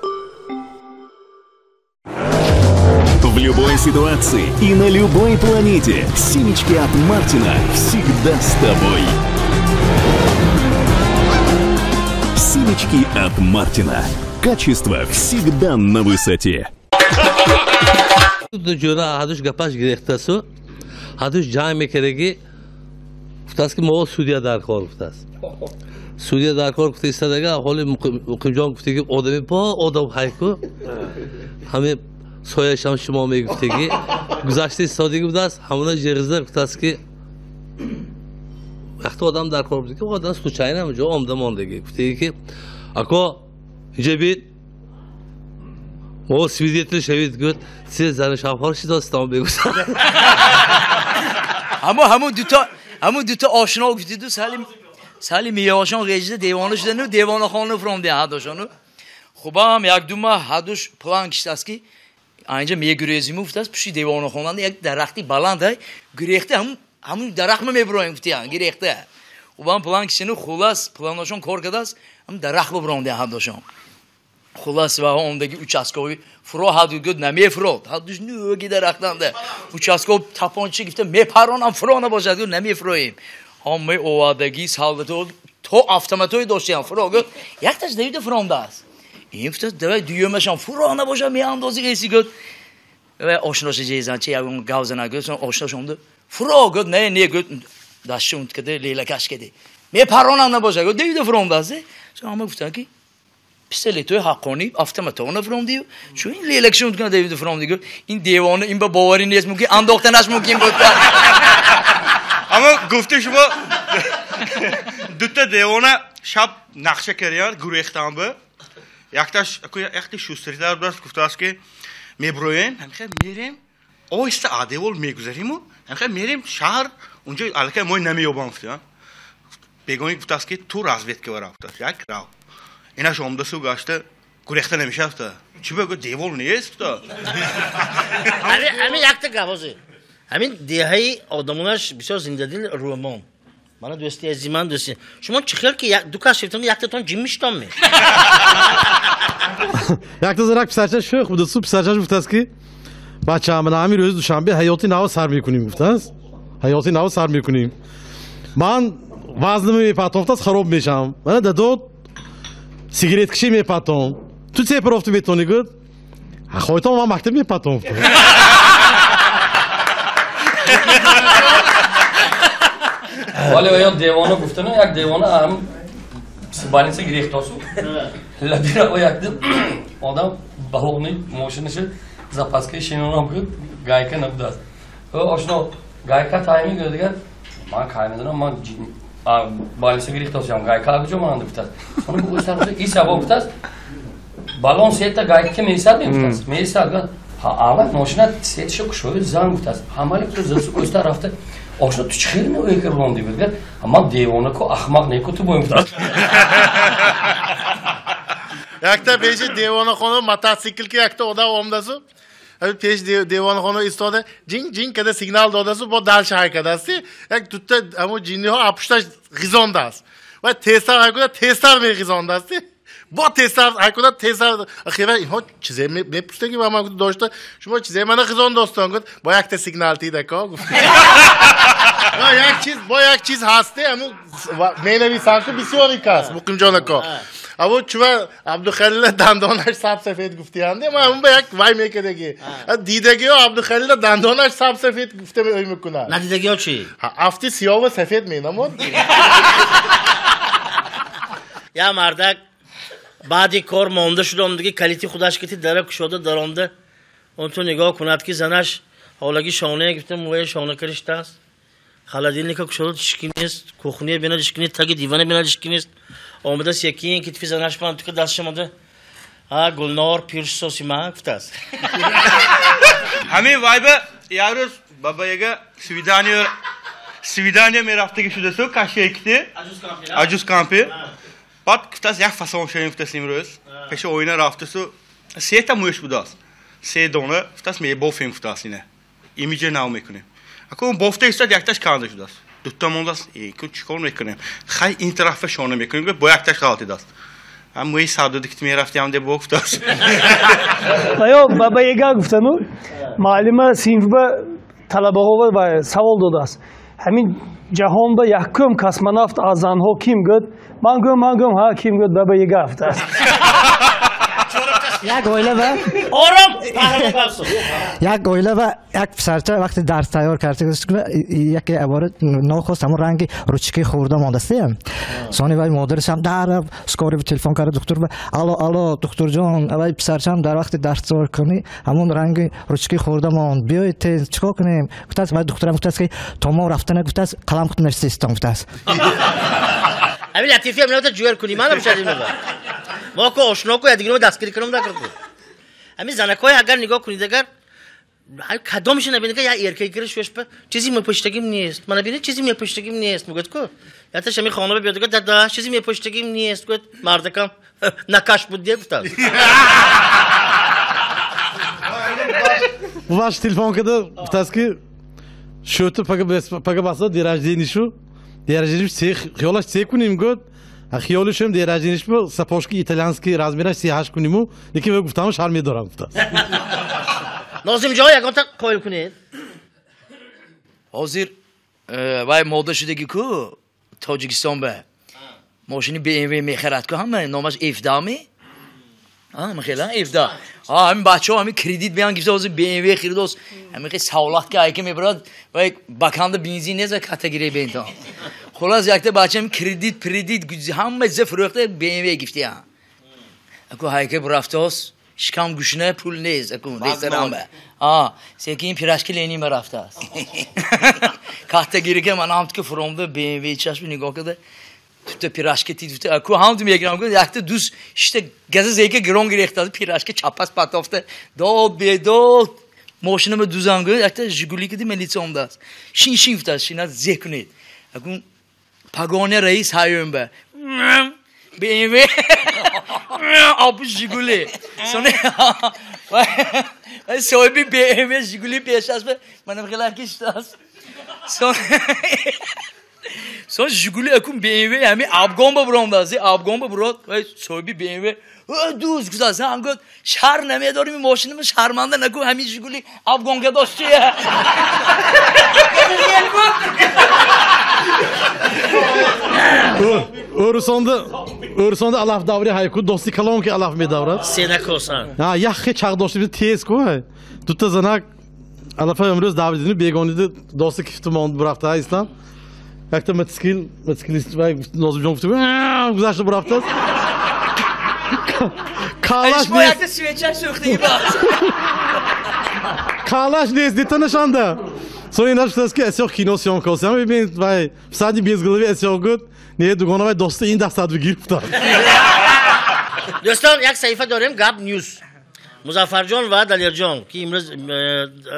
В любой ситуации и на любой планете семечки от Мартина всегда с тобой. Семечки от Мартина. Качество всегда на высоте. Ҷӯра ҳадуш гапаш гирехтасу, ҳадуш ҷанг мекардаги, гуфтааст ки мо судья дар кор гуфтааст. Судья дар кор гуфта истадага, ҳоли Муқимҷон гуфтаги одами бо одам ҳайку, ҳамин сояшам шумо мегуфтаги, гузашта истодагӣ будааст, ҳамона ҷиғизда гуфтааст ки вақте одам дар кор буд, ки одам случайно ҳамҷо омда мондагӣ, гуфтаги ки ако инҷа бит мо свидетель шавид, гуфт се зану шавҳар шидостам бегуфт. Ҳамун дута ошно гуфтиду сали миёшон режида девона шудану девонахона фуромдиан ҳадошону. Хубам як дума ҳадуш план киштааст ки анҷа мегурезиму гуфтааст пушти девонахонанда як дарахти баланд ай гурехта ҳамун дарахтма мебуроем гуфтиян гирехта. Хубам план киштану хулас планошон кор кардааст ҳамун дарахт бубуромдиан ҳадошон. Хулас ва ондаги участковый фуро ҳаду гуфт намефурод. Ҳадуш нӯги дарахтанда. Участковый тапонча гуфта мепаронам фуро набошад гуфт намефуроем. Ҳамаи овардаги солдато то автоматҳое доштиям фуро гуфт якташ давида фуромдааст. Ин гуфта давай дуюмашам фуро набошад меандози эси гуфт. Ва ошноша жезанча ягон гав зана гуфт ошнош омда фуро гуфт не не гуфт дастша унткада лелакаш кади. Мепаронам набошад гуфт давида фуромдааст. Ҳама гуфтанд ки пистолетҳои ҳаққонӣ автоматҳоно фуромдию чун ин лелакша унткана давида фуромди гуфт ин девона ин ба боварӣ нест мумкин андохтанаш мумкин буд. Аммо гуфти шумо дута девона шаб нақша кардиянд гурехтан ба якташ якти шустритар будааст гуфтааст ки мебуроем ҳамихел мерем оҳиста адевол мегузариму ҳамихел мерем шаҳр унҷо аллакай мо намеёбам гуфтиянд. Бегони гуфтааст ки ту разведка бара гуфтааст як рав. Инаш омдасу гашта гурехта намешавта. Чӣ ба гуфт девол нест гуфта. Ҳамин якта гап ҳозир. Ҳамин деҳаи одамонаш бисёр зиндадил рӯмон. Мана дӯсти азизиман дӯсти. Шумо чӣ хел ки ду кас шифтон яктатон ҷим миштон ме? Якта зарак писарча шӯх буда су писарчаш гуфтааст ки бачаам мана ҳамин рӯзи душанбе ҳаёти наво сар мекунем гуфтааст. Ҳаёти наво сар мекунем. Ман вазними мепатом гуфтааст хароб мешавам. Мана дадо сигареткашӣ мепатом. Ту се профту метавонӣ гуфт. Хоҳитон ман мактаб мепатом. Вале оё девона гуфтану як девона ҳам больница гирехтосу. Лабира о як одам балони мошинаша запаскаи шинонам гуфт гайка набудааст. Ошно гайка тайми гуфт дигар ман кай медонам ман больница гирехтосиам гайка куҷо мананда гуфтааст. Сони бу и сабо гуфтааст балон сета гайка месад мегуфтааст. Месад гуфт ҳа мошина сетша кушои зан гуфтааст. Ҳамали ту засу оста рафта ошно ту чӣ хел меои ронди гуфт. Ман девона ку ахмақ не ку ту боем гуфтааст. Якта пеши девонахона мотоцикл ки якта одам омдасу пеш девонахона истода ҷинг ҷинг када сигнал додасу бо дальше ҳай кадасти як дутта ҳамо ҷинниҳо апушташ ғизондааст ва тезтар ҳай куда тезтар меғизондасти бо тезтар ҳай куда тезтар ахира инҳо чизе мепурсидаги ба ман дошта шумо чизе мана ғизондостон гуфт бо якта сигнал тидако гуфт. Як чиз бо як чиз ҳасте ҳаму менависанд ку бисёри кас муқимҷонако. Абу чува Абдухалила дандонаш сабсафед гуфтиянде ма ҳамун ба як вай мекадаги. Дидагиҳо Абдухалила дандонаш сабсафед гуфта ой мекунад. Надидагиҳо чӣ? Афти сиёҳу сафед менамод. Я мардак баъди кор монда шуда омдаги калити худаш кити дара кушода даромда он ту нигоҳ кунад ки занаш ҳолаги шонае гуфта мӯяи шона кириштааст. Холодильника кушода ҳички нест, кухния бинад ҳички нест, таги дивана бинад ҳички нест. Омадааст якин китфи занаш бан тука дасташ омада. А Гулнор пиршсоси ман гуфтааст. Ҳамин вайба як рӯз бабаяга свидание мерафтаги шудасу кашекти аҷуз кампи. Баъд гуфтааст як фасон шавем гуфтааст имрӯз. Пеши оина рафтасу сета мӯш будааст. Се дона гуфтааст мебофем гуфтааст ина. Имиҷа нав мекунем. Ако бофта истад якташ канда шудааст. Дутта мондааст. Ку чӣ кор мекунем? Хай ин тарафа шона мекунем гуфт бо якташ ғалтидааст. Ҳам мӯи сабдуди ки мерафтиам де бо гуфтааст. Ва бабаега гуфтану муаллима синфба талабаҳо ва савол додааст. Ҳамин ҷаҳон ба якум космонавт аз занҳо ким гуфт? Ман гӯм ҳа ким гуфт бабаега гуфтааст. Як оила ва ором як оила ва як писарча вақте дарс тайёр карда яке абора нохост ҳамон ранги ручкаи хӯрда мондастем. Сони вай модарашам дар скори телефон карда духтур алло алло духтурҷон вай писарчам дар вақти дарс тайёр кунӣ ҳамон ранги ручкаи хӯрда монд биёед тез чикор кунем гуфтааст. Вай духтурам гуфтааст ки то мо рафтана гуфтааст қалам худ нависистон гуфтааст. Ҳамин латифия минота ҷӯяр кунӣ ман набошад ин мо ку ошно ку ядигиро дастгирӣ кунам дакр ку. Ҳамин занакҳое агар нигоҳ кунед агар Кадомша набинед, я эркагира шӯшпа, чизе мепӯштагим нест. Мана бинед, чизе мепӯштагим нест. Мегӯяд ку? Яташ ҳамин хона биёд, гӯяд, дада, чизе мепӯштагим нест. Гӯяд, мардакам накаш буд, де гуфтааст. Ваш телефон када гуфтааст ки шӯту пага баста день рождения шу. День рождения хиёлаш се кунем, гӯяд. Хиёли шуем день рождения шу сапожки итальянский размераш 38 куниму, лекин вай гуфтаму шарм медорам гуфтааст. Нозимҷон, ягонта қоил кунед. Ҳозир вай мода шудаги ку Тоҷикистон ба мошини BMW мехарад ку ҳама номаш F10 ми? Михела F10. Ҳамин бачаҳо ҳамин кредит биан гирифта ҳозир BMW хиридос. Ҳамин хел савлат ки айка мебарад вай баканда бензин нест ва катагирӣ бентон. Хулас якта бача ҳамин кредит предит ҳама чиза фурӯхта BMW гирифтия. Аку ҳайка бурафтос шикам гушна пул нест аку ресторан ба. Секин пирашки Ленин барафтааст. Катагирӣ ка ман ҳамту ки фуромда BMW чашми нигоҳ карда тута пирашки тид тута аку ҳамту мегирам гуфт якта дӯст шишта газа зека гирон гирехтааст пирашки чапас патофта дод бедод мошинама дузам гуфт якта Жигули киди милиция омадааст. Шин шин гуфтааст шинат зе кунед. Аку пагоне раис ҳайём ба BMW обу Жигули. Сони соҳиби BMW Жигули пеш аст манам хеле киштааст. Сон Жигули акун BMW ҳами абгон ба буромдааст. Абгон ба бурод соҳиби BMW дӯст гуфтааст. Ҳам гуфт шар намедорим мошинама шарманда наку ҳами Жигули абгонга доштия. Өрсонда алаф даври ҳайку дости калон ки алаф медаврад. Сенакосан. Яхе чақ дошти тез ку. Дута занак алафа имрӯз давридину бегонида дости кифту монд бурафта ислам. Якта мотоциклист вай Нозимҷон гуфт гузашта бурафтааст. Калаш нест. Якта свеча сӯхтаги баъд. Калаш нест, детанашанда. Сони инаш гуфтааст ки асёх кино съёмка осям. Бибин вай всадник без головы асёх гуфт. Не дугона вай доста ин дастад гирифта. Дӯстон, як саҳифа дорем Гап Ньюс. Музаффарҷон ва Далерҷон ки имрӯз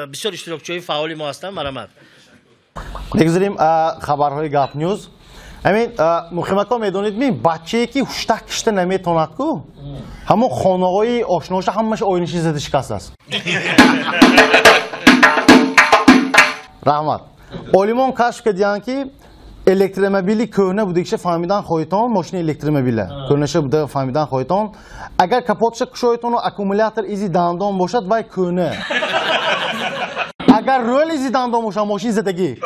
бисёр иштирокчиҳои фаъоли мо ҳастанд, марамат. Мегузарем хабарҳои Гап Ньюс. Ҳамин муҳимако медонед ми бачае ки ҳуштак кишта наметонад ку ҳамон хонаҳои ошноша ҳамааш оинаши зада шикастааст. Раҳмат. Олимон кашф кардиянд ки электромобили кӯҳна будагиша фаҳмидан хоҳитон, мошини электромобила кӯҳнаша буда фаҳмидан хоҳитон, агар капотша кушоитону аккумулятор изи дандон бошад, вай кӯҳна. Агар рӯл изи дандон бошад, мошин задагӣ.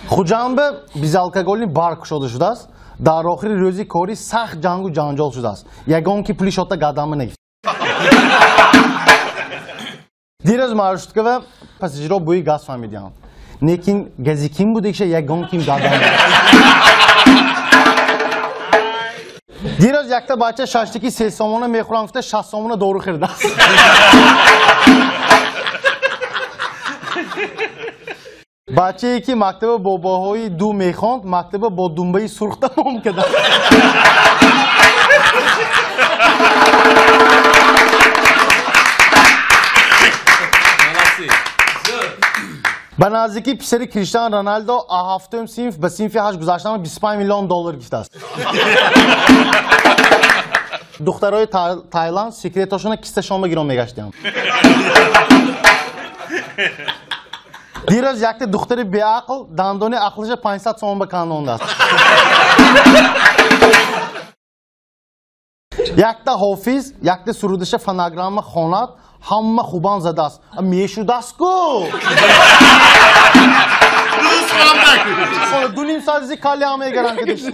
Хуҷандба безалкогольный бар кушода шудааст. Дар охири рӯзи корӣ сахт ҷангу ҷанҷол шудааст. Ягон ки пули шота гадама нагирифт. Дирӯз маршруткава пассажирҳо бӯи газ фаҳмидиҳанд. Лекин гази ким будагиша ягон ким гадама нагирифт. Дирӯз якта бача шаштики 3 сомона мехӯрам гуфта 60 сомона дору хӯрдааст. Бачае ки мактаба бо баҳои 2 мехонд, мактаба бо думбаи сурх тамом кардааст. Ба наздикӣ писари Криштиану Роналдо 7-ум синф ба синфи 8 гузаштан 25 миллион доллар гирифтааст. Духтарои Таиланд секретошона кисташонба гирон мегаштианд. Дирӯз якта духтари беақл дандони ақлиша 500 сомон ба кандондааст. Якта ҳофиз якта сурудаша фонограмма хонад, ҳама хубам задааст. Мешудааст ку? 2,5 соат изи калия мегарам ки дишти.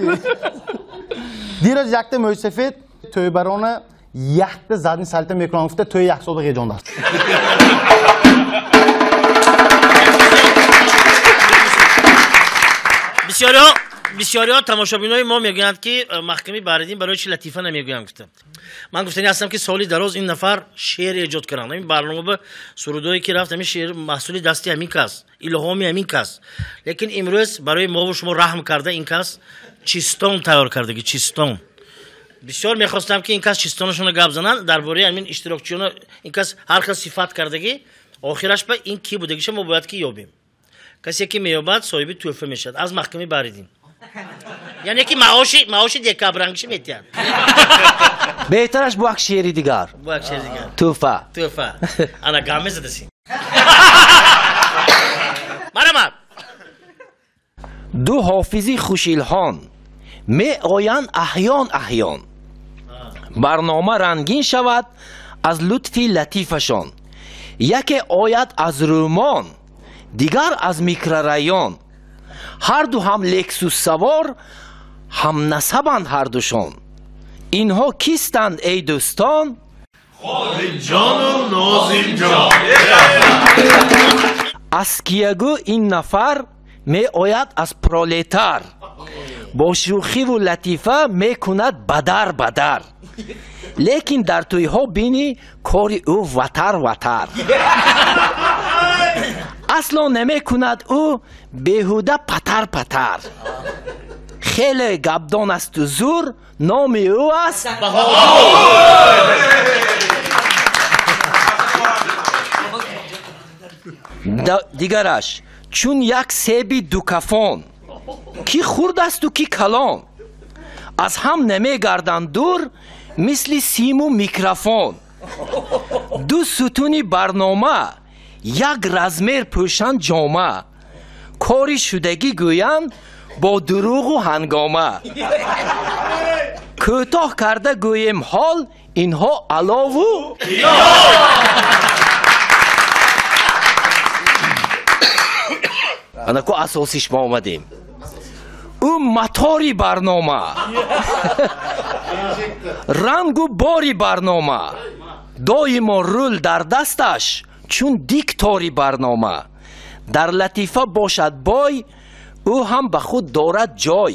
Дирӯз якта мӯйсафед тӯйбарона якта задни салта мекунам гуфта тӯи як сола ғеҷондааст. Бисёриҳо тамошобинои мо мегӯянд ки маҳками Баҳриддин барои чи латифа намегӯянд гуфта. Ман гуфтани ҳастам ки соли дароз ин нафар шеър эҷод карданд. Ҳамин барнома ба сурудое ки рафт, ҳамин шеър маҳсули дасти ҳамин кас, илҳоми ҳамин кас. Лекин имрӯз барои мову шумо раҳм карда ин кас чистон тайёр кардаги, чистон. Бисёр мехостам, ки ин кас чистонашона гап зананд дар бораи ҳамин иштирокчиёна. Ин кас ҳар хел сифат кардагӣ, охираш ба ин ки будагиша мо бояд ки ёбем. Касе ки меёбад, соҳиби тӯҳфа мешавад аз маҳками Баридин, яъне ки маоши декабрангиши метиҳад. Беҳтараш бо як шеъри дигар. Бо як шеъри дигар. Тӯҳфа. Тӯҳфа. Ана гам мезадасин. Марҳамат. Ду ҳофизи хушилҳон меоянд аҳён аҳён, барнома рангин шавад аз лутфи латифашон. Яке ояд аз Рӯмон, дигар аз микрорайон. Ҳарду ҳам лексуссавор, ҳамнасабанд ҳардушон. Инҳо кистанд, эй дӯстон? Холиҷону Нозимҷон. Аз киягӯ ин нафар меояд аз Пролетар, бо шӯхиву латифа мекунад бадар бадар, лекин дар тӯйҳо бинӣ кори ӯ ватар ватар. Асло намекунад ӯ беҳуда патар патар. Хеле гапдон асту зур, номи ӯ аст Дигараш чун як себи дукафон, ки хурд асту ки калон, аз ҳам намегарданд дур, мисли симу микрофон. Ду сутуни барнома як размер пӯшанд ҷома, кори шудагӣ гӯянд бо дурӯғу ҳангома. Кӯтоҳ карда гӯем ҳол, инҳо алову. Анаку асосиш мо омадем. Ӯ мотори барнома, рангу бори барнома, доимо рул дар дасташ чун диктори барнома. Дар латифа бошад бой, ӯ ҳам ба худ дорад ҷой,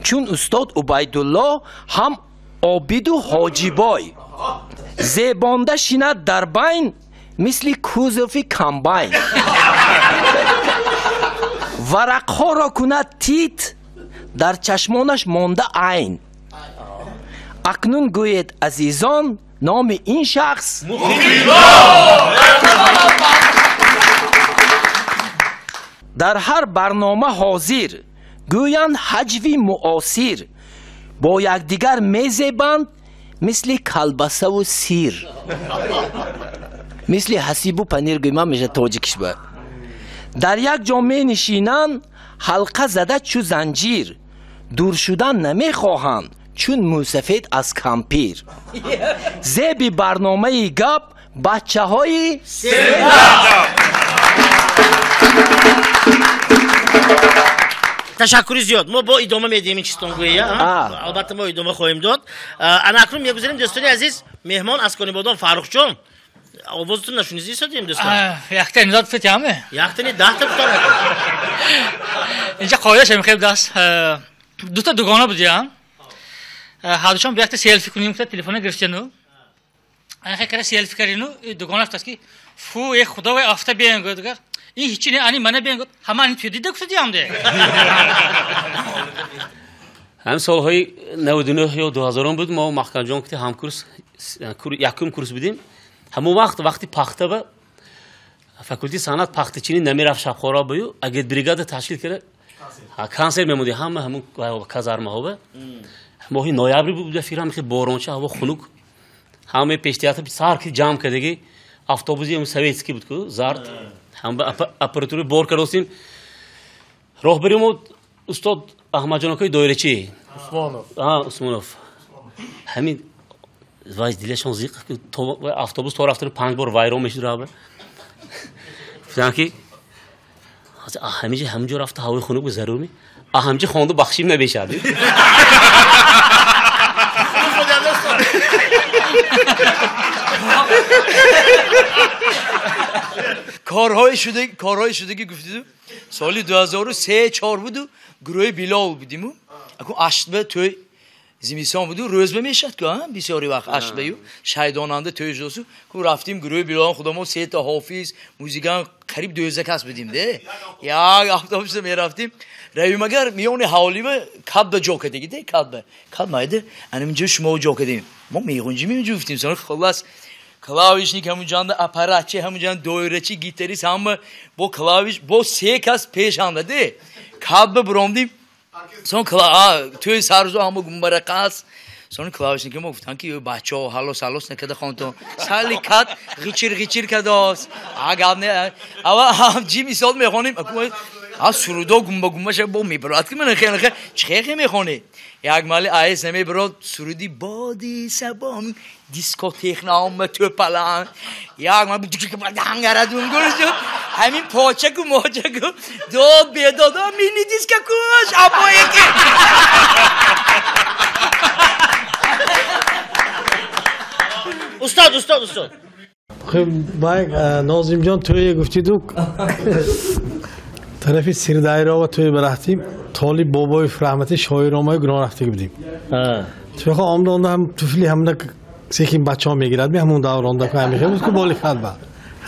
чун устод Убайдулло ҳам обиду ҳоҷибой. Зебонда шинад дар байн, мисли кузови комбайн. Варақҳоро кунад тит, дар чашмонаш монда айн. Акнун гӯед, азизон, номи ин шахс? Дар ҳар барнома ҳозир, гӯянд ҳаҷви муосир, бо якдигар мезебанд мисли калбасаву сир, мисли ҳасибу панир гӯйман меша тоҷикиш ба. Дар як ҷо менишинанд ҳалқа зада чу занҷир, дур шудан намехоҳанд чун мӯсафед аз кампир. Зеби барномаи гап бачаҳои Ташаккури зиёд. Мо бо идома медиҳем ин чистонгӯия. Албатта мо идома хоҳем дод. Ана акнун мегузарем, дӯстони азиз, меҳмон аз Конибодом Фаррухҷон. Овозатон нашунидӣ содем, дӯстон? Якта имзод фитяме? Яктани 10 та фитам. Инҷа қоидаш ҳам хеле даст. Дута дугона будиам. Ҳардушон якта селфи кунем, ки телефона гирифтену. Ана кара селфи карину, дугона гуфтааст ки фу, э худо, вай афта биен гуфт дигар. Ин ҳичи не, ани мана биен гуфт, ҳама ани ту дида гуфта диам де. Ҳам солҳои 99 ё 2000 буд, мо Маҳкамҷон ки ҳамкурс, якум курс будем. Ҳамон вақт вақти пахта ба факултети санъат пахтачинӣ намерафт шабхора бою, агар бригада ташкил карда консерт мемонди ҳама ҳамон казармаҳо ба. Моҳи ноябр буд, фикрам хеле боронча, ҳаво хунук. Ҳама пеш театр сар ки ҷамъ кардагӣ, автобуси ҳам советский буд ку, зард. Ҳам аппаратура бор кардостем. Роҳбари мо устод Аҳмадҷон акои доирачӣ. Усмонов. Усмонов. Ҳамин вай дилашон зиқ, автобус то рафтан 5 бор вайрон мешуд раҳбар. Гуфтанд ки ҳаминҷа ҳаминҷо рафта ҳавои хунук зарур ми? Ҳаминҷа хонду бахшим намешад. Корҳои шудагӣ гуфтидум. Соли 2003-4 буду гурӯҳи Билол будиму. Аку аштба тӯй Зимистон буду рӯз мешад ку, бисёри вақт ашбаю шайдонанда тӯй шудасу ку рафтим гурӯҳи билон худамо се та ҳофиз музикан қариб 12 кас будим де. Як автобуса мерафтим. Равим агар миёни ҳавлива кадба ҷо кардагӣ де, кадба. Кад майда, анаминҷо шумо ҷо кардем. Мо меғунҷим инҷо гуфтим. Сони хуллас клавишник ҳамунҷанда, аппаратчи ҳамунҷанда, доирачи, гитарист ҳама бо клавиш, бо се кас пешанда де. Кадба буромдим. Сон тӯй сарзу ҳама гумбарақас. Сон клавишники мо гуфтанд ки бачаҳо ҳалос ҳалос накарда хонтон. Сали кад ғичир ғичир кардааст. А гап не. Ава ҷи мисол мехонем. А сурудо гумба гумба ша бо мебарад ки ман хеле хеле чӣ мехонӣ? Як мали айс намебарад суруди боди сабон дискотехна омма тӯпалан. Як мали ҳангарадун гуршуд. Ҳамин почаку мочаку дод бедод мини диска куш абое ки. Устод, устод, устод. Хуб, бай Нозимҷон тӯе гуфтиду тарафи Сирдайрова тӯй барафтим. Толиб Бобоев раҳмати шоиромаи гуноҳ рафтагӣ будем. Тӯйхо омда онда ҳам туфли ҳамда секин бачаҳо мегирад, ми ҳамон давронда ку ҳамихе буд ку боли хат ба.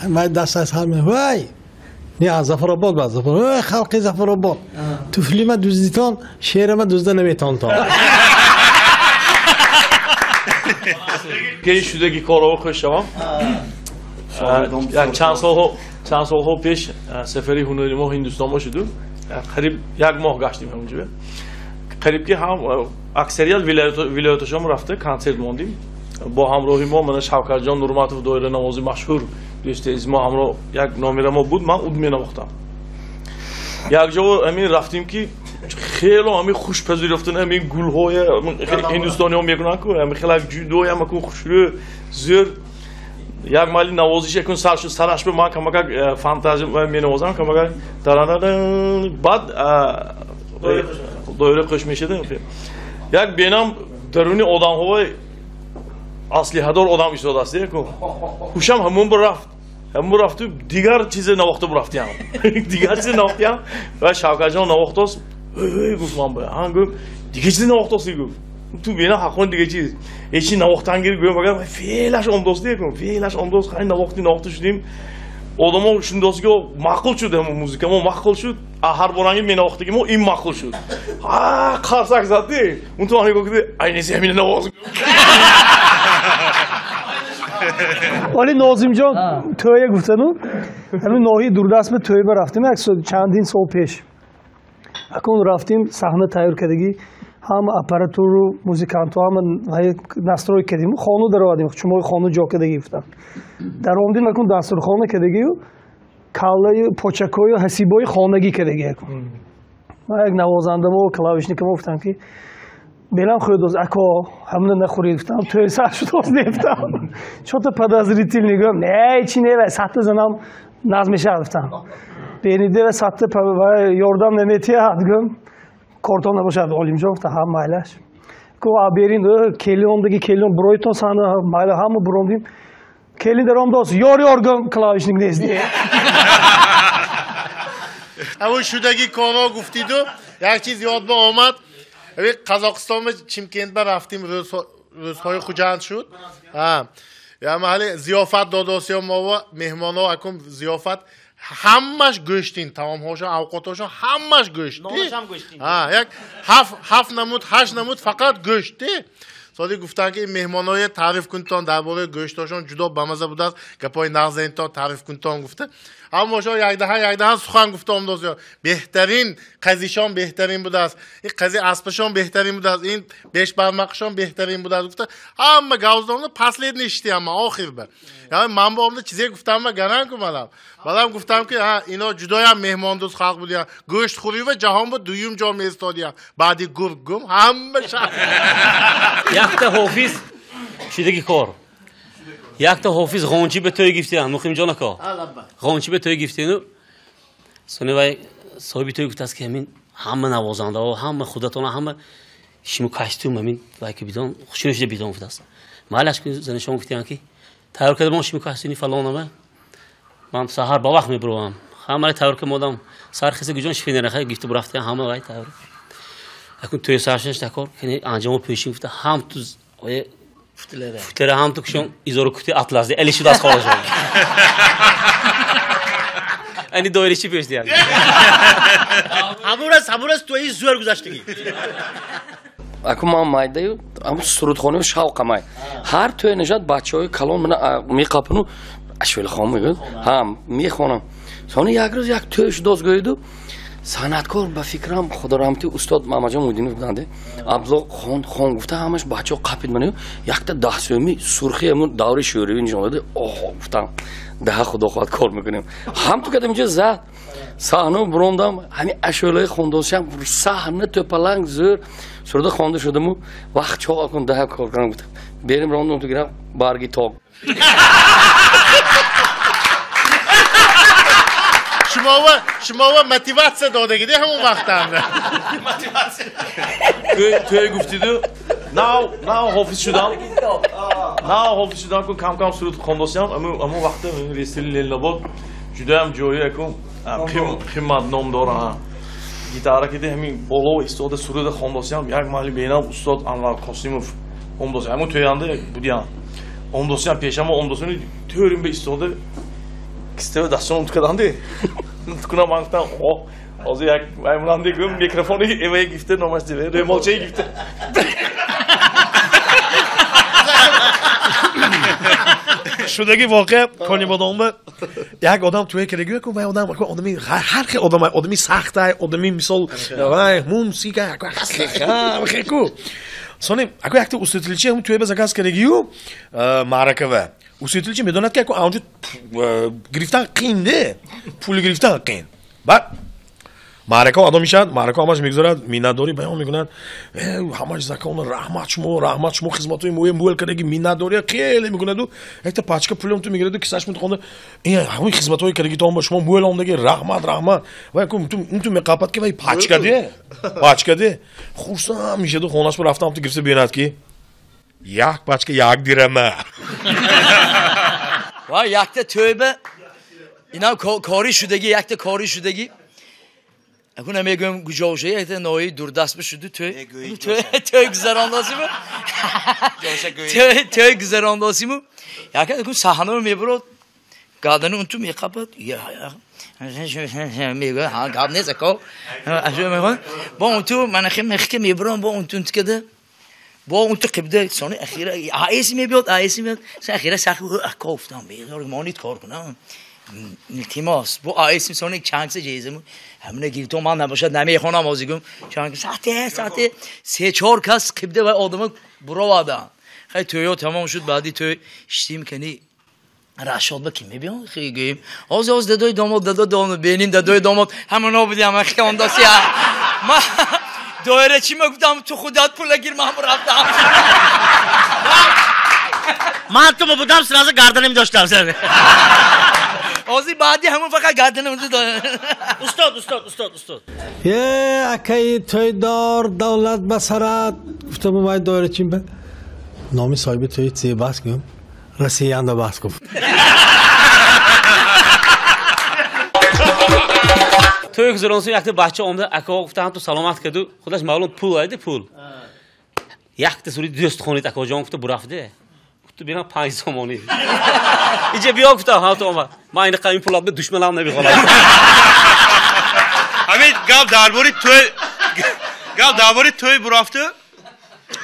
Май даст аз ҳам вай! Не, аз Зафаробод ба Зафаробод. Вай, халқи Зафаробод. Туфлима дуздитон, шеърама дузда наметонтон. Ки шудаги корҳо хуш шавам. Як чанд солҳо пеш сафари ҳунари мо Ҳиндустон мо шуду. Қариб як моҳ гаштим ҳамонҷо. Қариб ки ҳам аксарият вилояташон рафта консерт мондим. Бо ҳамроҳи мо мана Шавкатҷон Нурматов доиранавози машҳур дӯсти азиз мо ҳамроҳ як номера мо буд, ман уд менавохтам. Як ҷо ҳамин рафтим ки хело ҳамин хушпазирофтан ҳамин гулҳоя ҳиндустониҳо мекунанд ку ҳамин хеле ҷудоям акун хушрӯ зӯр. Як мали навозиш якун сар шуд, сараш ба ман камакак фантазия менавозам, камакак таранадан баъд доира қӯш мешудам. Як бенам даруни одамҳои аслиҳадор одам истодааст, ку ҳушам ҳамон бир рафт. Ҳамон рафту дигар чизе навохта бурафтиям. Дигар чизе навохтиям ва Шавкатҷон навохтост. Эй гуфт ман ба. Ҳан гуфт дигар чизе навохтост гуфт. Ту бена ҳаққон дигар чиз. Ҳеч навохтан гир гӯям агар феълаш омдост декун. Феълаш омдост, хай навохти навохта шудим. Одамо шундост ки маъқул шуд ҳамон музика мо маъқул шуд. А ҳар боранги менавохтаги мо ин маъқул шуд. А қарсак зад ди. Он ту ани гуфт айниси ҳамин навоз. Вале Нозимҷон тӯя гуфтану ҳамин ноҳияи дурдаст ба тӯя рафтем як чандин сол пеш. Акун рафтим саҳна тайёр кардагӣ, ҳама аппаратуру музикантҳо ҳама настрой кардем, хона даровардем, чумои хона ҷо кардагӣ гуфтам. Даромдим акун дастурхона кардагию каллаю почакою ҳасибои хонагӣ кардагӣ акун. Ман як навозандамо клавишникамо гуфтам ки белам хӯрдоз ако ҳамна нахӯред гуфтам, тӯй сар шудоз нефтам. Чото подозрительный гӯям, не чи не вай сатта занам наз мешавад гуфтам. Бениде ва сатта ёрдам наметиҳад гӯям, кортон набошад Олимҷон гуфтам, ҳа майлаш. Ку а берин келин келин буройтон сана майла ҳама буромдим. Келин даромдоз ёр ёр гӯям клавишник нест. Ҳамон шудаги корҳо гуфтиду як чиз ёд ба омад. Қазоқистон ба Чимкент ба рафтим, рӯзҳои Хуҷанд шуд. Ҳали зиёфат додосиё мо меҳмонҳо акун зиёфат ҳамаш гӯштин, таомҳошон, авқотҳошон ҳамаш гӯшт. Як ҳафт намуд, ҳашт намуд фақат гӯшт. Соди гуфтанд ки меҳмонҳое таъриф кунтон дар бораи гӯштҳошон ҷудо бамаза будааст, гапҳои нағзаинтон таъриф кунтон гуфта. Ҳамашон якдаҳан якдаҳан сухан гуфта омдост. Беҳтарин қазишон беҳтарин будааст, ин қази аспашон беҳтарин будааст, ин бешбармақшон беҳтарин будааст гуфта. Ҳама гавздонда последний шити ҳама охир ба. Яъне ман ба омда чизе гуфтам ва гаран ку манам. Баъдам гуфтам ки ино ҷудоям меҳмондӯст халқ будиян. Гӯштхӯрӣ ва ҷаҳон ба дуюм ҷо меистодиян. Баъди гург гум ҳама шаҳр. Якта ҳофиз шидаги кор. Якта ҳофиз ғончи ба тӯй гифтиян, Муқимҷон ака. Ғончи ба тӯй гифтияну сони вай соҳиби тӯй гуфтааст ки ҳамин ҳама навозандаҳо, ҳама худатона, ҳама шиму костюм ҳамин вай ки бидон, хушинӯ шида бидон гуфтааст. Майлаш ки занашон гуфтиян ки тайёр кардамон шиму костюми фалонама. Ман саҳар ба вақт мебуровам. Ҳамаро тайёр кардам, сар хиса гуҷон шифинераха гифта бурафтиян ҳама вай тайёр. Акун тӯй саршаш такор кини анҷомо пӯшин гуфта ҳам ту футлера ҳам ту кушон изору кути атлас эли шуд аз холашон. Ани доирачи пӯшди яъне. Ҳамурас тӯйи зӯр гузаштагӣ. Аку ман майдаю ҳамун сурудхонаю шавқамай. Ҳар тӯй нишад бачаҳои калон мана меқапану ашвелхон мегӯяд. Ҳа, мехонам. Сони як рӯз як тӯй шудоз гӯяду санъаткор ба фикрам худораҳмати устод Мамаҷон Муҳиддинов буданд. Абдулло хон хон гуфта ҳамаш бачаҳо қапид манаю якта даҳсӯми сурхи ҳамун даври шӯравӣ нишон дода. Оҳ, гуфтам даҳа худо хоҳад кор мекунем. Ҳам ту кадам инҷо зад саҳна бурондам ҳамин ашӯлаи хондосиам саҳна тӯпаланг зӯр суруда хонда шудаму вақт чоқ акун даҳа кор кунам гуфтам. Берим рондум ту гирам барги ток. Шумова мотиватсия додагиде ҳамон вақтанда. Тӯй гуфтиду нав ҳофиз шудам. Нав ҳофиз шудам ку кам-кам суруд хондосиам. Аммо вақта ресили Ленинобод ҷудаям ҷои аку қимат ном дора. Гитара киде ҳамин боло истода суруда хондосиам. Як маҳали бенам устод Анвар Қосимов омдосиам. Ҳамон тӯянда будиам. Омдосиам пешама омдосиам тӯрим ба истода кистава дастон унут каданди. Кунам ман гуфтам, о, ҳозир як маймунанде гӯм микрофони эвае гифта номаш диве, рӯмолчае гифта. Шудаги воқеа Конибодомба як одам тӯй карда гӯ, вай одам одами ҳар хел одам, одами сахтай, одами мисол, вай мумсика, хеку. Сони, ако якта усветличи ҳам тӯй ба заказ кардагию маъракава. Усветличи медонад ки ако анҷо гирифтан қин не, пул гирифтан қин. Баъд маърака одам мешавад, маърака ҳамаш мегузарад, миннатдорӣ баён мекунад. Ҳамаш закон, раҳмат шумо хизматҳои муҳим муэл кардаги, миннатдория хеле мекунаду якта пачка пулам ту мегираду кисаш метухонда. Ин ҳамин хизматҳои кардагитон ба шумо муэл омдаги, раҳмат, раҳмат. Вай ку ту меқапад ки вай пачка де, пачка де. Хурсанд мешаду хонаш рафтам ту гирифта бинад ки як пачка як дирама. Вай якта тӯйба инам кори шудаги, якта кори шудаги. Аку намегӯям куҷо шуда, якта ноҳияи дурдаст бишуду тӯй. Тӯй гузарондосиму. Тӯй гузарондосиму. Яка аку саҳнаро мебурод, гадану унту меқапад. Мегӯяд, ҳа, гап нест, ако. Бо унту манахи мехке мебурам, бо унту унтукада. Бо унту қибда сони ахира аэси мебиёд, аэси мебиёд. Сони ахира сахи ако гуфтам, безор монит кор кунам. Илтимос, бо аэси сони чангса ҷезиму. Ҳамина гирифтом ман набошад намехонам озигум. Чанг сате сате се чор кас қибда ва одама буроваданд. Хай тӯйо тамом шуд, баъди тӯй иштим кани Рашод ба ким мебиён? Хи гӯем. Оз оз дадои домод, дадои домод, беним дадои домод. Ҳамоно будиам, хи ондоси. Ма доира чӣ мегуфтам, ту худат пула гир, ман рафтам. Ман ту будам, сразу гарданам доштам. Ози баъди ҳамон фақат гарданам. Устод, устод, устод, устод. Е, акаи тӯйдор, давлат ба сарат. Гуфтам, вай доира чим ба? Номи соҳиби тӯй це бас гӯм. Россиянда бас гуфт. Тӯй гузаронсу якта бача омда ако гуфтам ту саломат каду худаш маълум пул айди пул. Якта сури дӯст хонид акоҷон гуфта бурафде. Гуфту бинам 5 сомонӣ. Иҷа биё гуфтам ҳа ту омад. Ман ин қавим пулат душманам намехонам. Ҳамин гап дар бори тӯй, гап дар бори тӯй бурафту.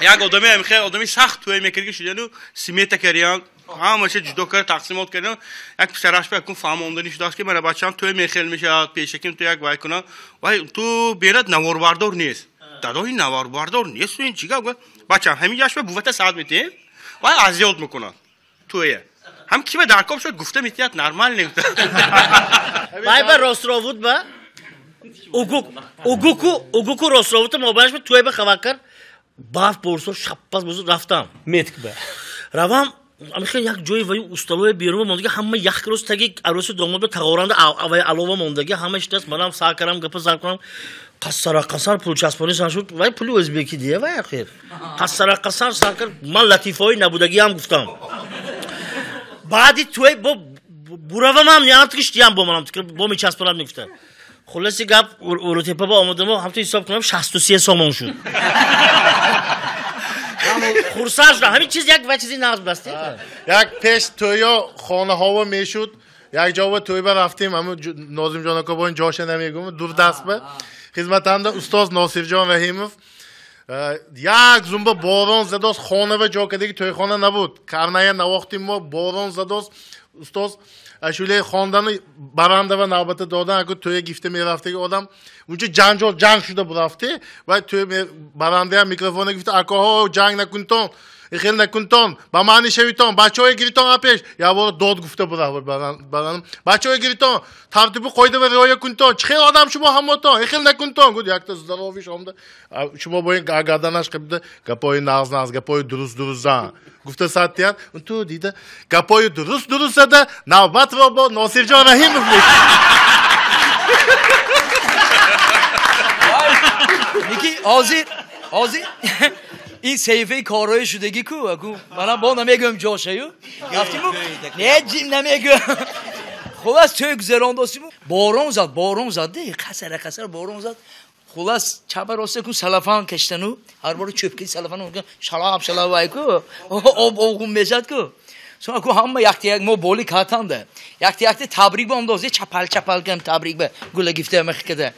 Як одами ҳамин хел одами сахт тӯй мекард ки шудану смета кардиям. Ҳамаша ҷудо кард, тақсимот кардам. Як писараш ба якун фаҳм омданӣ шудааст ки мана бачаам тӯй мехел мешавад, пешаким ту як вай кунам. Вай ту берад наворбардор нест. Дадо ин наворбардор нест, ин чӣ гап? Бачаам ҳамин ҷаш ба бувата саат метиҳем, вай азёд мекунад тӯя. Ҳам ки ба даркоб шуд гуфта метиҳад нормал не. Вай ба ростровуд ба угуку ростровуд мобайнаш ба тӯй ба хабар кард. Барф борсо шаппаз бозу рафтам. Метк ба. Равам амихел як ҷои ваю усталои берун мондаги ҳама як рӯз таги арӯси домод ба тағоранда вай алова мондаги ҳама шитаст манам сар карам гапа сар кунам қассара қассар пул часпонӣ сар шуд вай пули ӯзбеки дия вай ахир қассара қассар сар кард ман латифаҳои набудагиам гуфтам баъди тӯй бо буравамам ниятгиш диям бо манам бо мечаспонам мегуфтам. Хулоси гап, Урутепа ба омадаму ҳамто ҳисоб кунам 63 сомон шуд. Хурсанд шудам. Ҳамин чиз як ва чизи нағз будаст. Як пеш тӯё хонаҳово мешуд, як ҷо тӯйба рафтем, ҳамун Нозимҷон ака бо ин ҷоша намегум, дурдаст ба хизматанда устоз Носирҷон Раҳимов як зумба борон задост, хона ва ҷо кадаги тӯйхона набуд. Карная навохтим мо, борон задост, устоз ашулаи хондани баранда ва навбата додан, аку тӯя гифта мерафтаги одам, унча ҷанҷол ҷанг шуда бурафти, ва тӯй барандаям микрофона гифта, акоҳо ҷанг накунтон, хел накунтон, ба маъни шавитон, бачаҳое гиритон апеш, як бора дод гуфта бурафт барандам, бачаҳое гиритон, тартибу қоида ва риоя кунтон, чӣ хел одам шумо ҳамотон, хел накунтон, гуфт якта здоровиш омда, шумо бо ин гарданаш қибда, гапои нағз нағз, гапои дуруст дуруст зан, гуфта саттиян, ту дида, гапои дуруст дуруст зада, навбатро бо Носирҷон Раҳимов мекунад. Ники, ҳозир, ҳозир ин саҳифаи корҳои шудагӣ ку, аку манам бо намегӯям ҷошаю, рафтиму, не ҷим намегӯям. Хулас тӯй гузарондосиму, борон зад, борон зад, қасара қасара борон зад. Хулас чаба роста ку салафан каштану, ҳар бора чӯпки салафан шалаб шалаб вай ку, об оғун мешад ку. Соң аку ҳама якта як мо боли катанда, якта якта табрик ба омдоз, чапал чапал кам табрик ба гула гифта мехкада.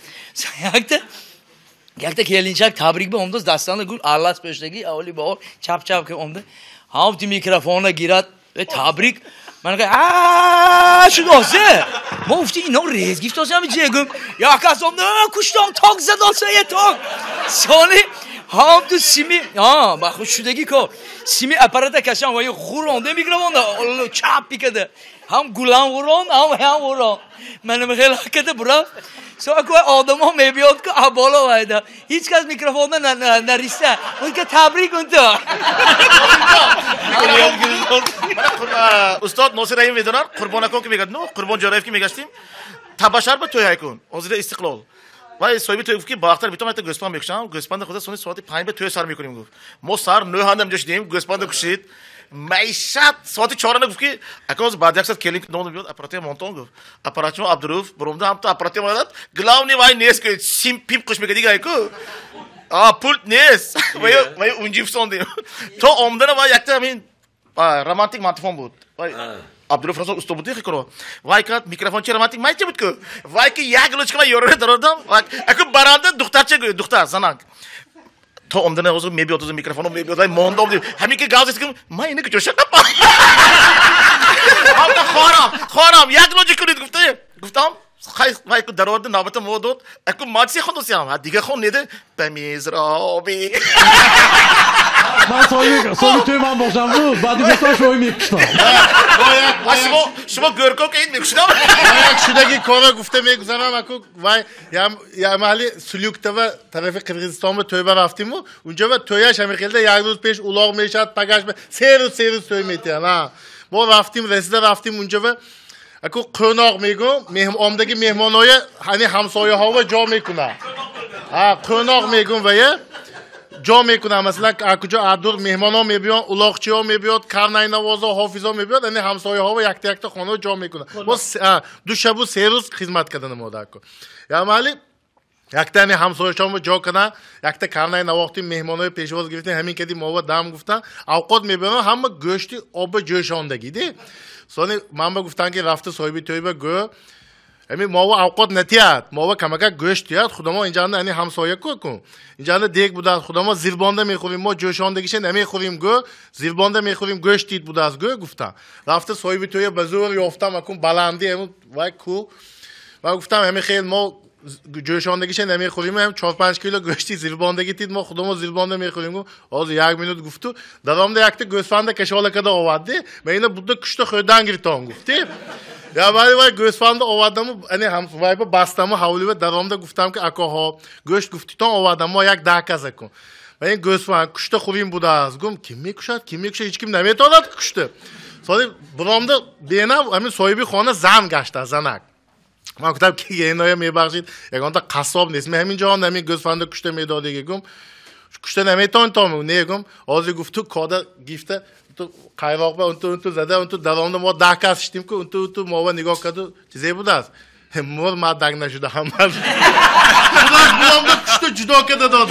Якта якта келинчак табрик ба омдоз, дастанда гул арлас пӯштаги, аввали баҳор чап чап ки омда, ҳам ти микрофона гирад ва табрик. Ман гуфтам, ааа шудосе. Мо гуфтем ино рез гифтосе ҳами чие гум. Як кас омда, куштон ток задосе е ток. Сони ҳам ту сими, ҳа, ба худ шудаги ко. Сими аппарата кашам ва хуронда микрофонда чап пикада. Ҳам гулам хурон, ҳам ҳам хурон. Манам хеле када бурав. Со аку одамо мебиёд ку аболо вайда. Ҳеч кас микрофонда нариста. Унка табрик унто. Устод Носир Раҳим медонад, Қурбон акон ки мегӯяд, ну Қурбон Ҷораев ки мегаштем, табашар ба тӯй ҳайкун. Ҳозира Истиқлол. Вай соҳиби тӯй гуфт ки бахтар битом якта гӯспанд мекушам, гӯспанда худа сони соати 5 ба тӯй сар мекунем гуфт. Мо сар 9 ҳандам ҷо шудем, гӯспанда кушид. Маишат соати 4 гуфт ки ака баъд як соат келин нон биёд, аппаратия монтон гуфт. Аппаратчимо Абдуруф бурумда ҳамта аппаратия монад. Главный вай нест ки сим пип қуш мекади гайку. А пульт нест. Вай унҷи фсондем. То омдана вай якта ҳамин романтик мантифон буд. Вай Абдуруф расол усто буд хикро. Вай кат микрофон чи романтик майча буд ку. Вай ки як лучка вай ёрора дародам. Аку баранда духтарча гӯ, духтар занак. То омдана озу мебиёд, озу микрофоно мебиёд, вай мондам дим. Ҳамин ки гап зад, ман ина куҷо шақапам. Ҳамта хорам, хорам, як лоҷи кунед гуфта. Гуфтам, хай вай ку дарорда навбата мо дод. Аку мачси хондосям. Ҳа дига хон неда. Ба мизроби. Ман соҳиби тӯй ман бошам буд, баъди гуфтан шоҳи мекуштам. Шумо гӯрко ки ин мекуштам. Як шудаги кора гуфта мегузарам, аку вай ямали Сулюктава тарафи Қирғизистон ба тӯйба рафтиму, унҷа ва тӯяш ҳамин хелда як рӯз пеш улоғ мешад, пагаш се рӯз се рӯз тӯй метиҳанд. Мо рафтим, расида рафтим унҷа ва аку қӯноқ мегӯм, омдаги меҳмоноя ҳани ҳамсояҳова ҷо мекунад. Қӯноқ мегӯм вая ҷо мекунам. Масалан, акуҷо адур меҳмонҳо мебиёнд, улоғчиҳо мебиёд, карнайнавозо, ҳофизо мебиёд, ани ҳамсояҳо якта якта хона ҷо мекунад. Мо ду шабу се рӯз хизмат карданам одаку. Ямали якта ани ҳамсояшонро ҷо карданд, якта карнай навохтим, меҳмонҳои пешвоз гирифтем, ҳамин кади мова дам гуфтанд, авқот мебиёнд, ҳама гӯшти оба ҷӯшондагӣ ди. Сони ман ба гуфтанд ки рафта соҳиби тӯйба гӯ, ҳамин мова авқот натиҳад, мова камака гӯшт тиҳад, худамо инҷанда ани ҳамсоя ку кун. Инҷанда дег будааст, худамо зирбонда мехӯрем, мо ҷӯшондагиша намехӯрем гӯ, зирбонда мехӯрем, гӯшт тид будааст гӯ гуфтам. Рафта соҳиби тӯя ба зӯр ёфтам, акун баландӣ ҳамун вай ку. Ва гуфтам ҳамин хел мо ҷӯшондагиша намехӯрем, ҳам 4-5 кило гӯшти зирбондагӣ тид, мо худамо зирбонда мехӯрем гӯ. Ҳозир як минут гуфту, даромда якта гӯсфанда кашола када овард, ма ина будда кушта хӯрдан гирифтам гуфти. Я вай вай гӯсфанда овардаму, ани ҳам вай ба бастаму ҳавлива даромда гуфтам ки акоҳо, гӯшт гуфтитон овардам, мо як 10 каса кун. Ва ин гӯсфанд кушта хӯрим будааст. Гум ким мекушад, ким мекушад, ҳеч ким наметавонад кушта. Соли биромда бенам ҳамин соҳиби хона зан гашта, занак. Ман гуфтам ки еноя мебахшид, ягонта қассоб нест. Ман ҳамин ҷо ҳамин гӯсфанда кушта медодиги гум. Кушта наметавонтом, не гум. Ҳозир гуфту кода гифта ту қайроқ ба унту унту зада, унту даромда мо 10 кас шидим ку, унту унту мова нигоҳ карду, чизе будааст. Мор мадак нашуда ҳамаш. Худаш буламда пушта ҷудо карда дод.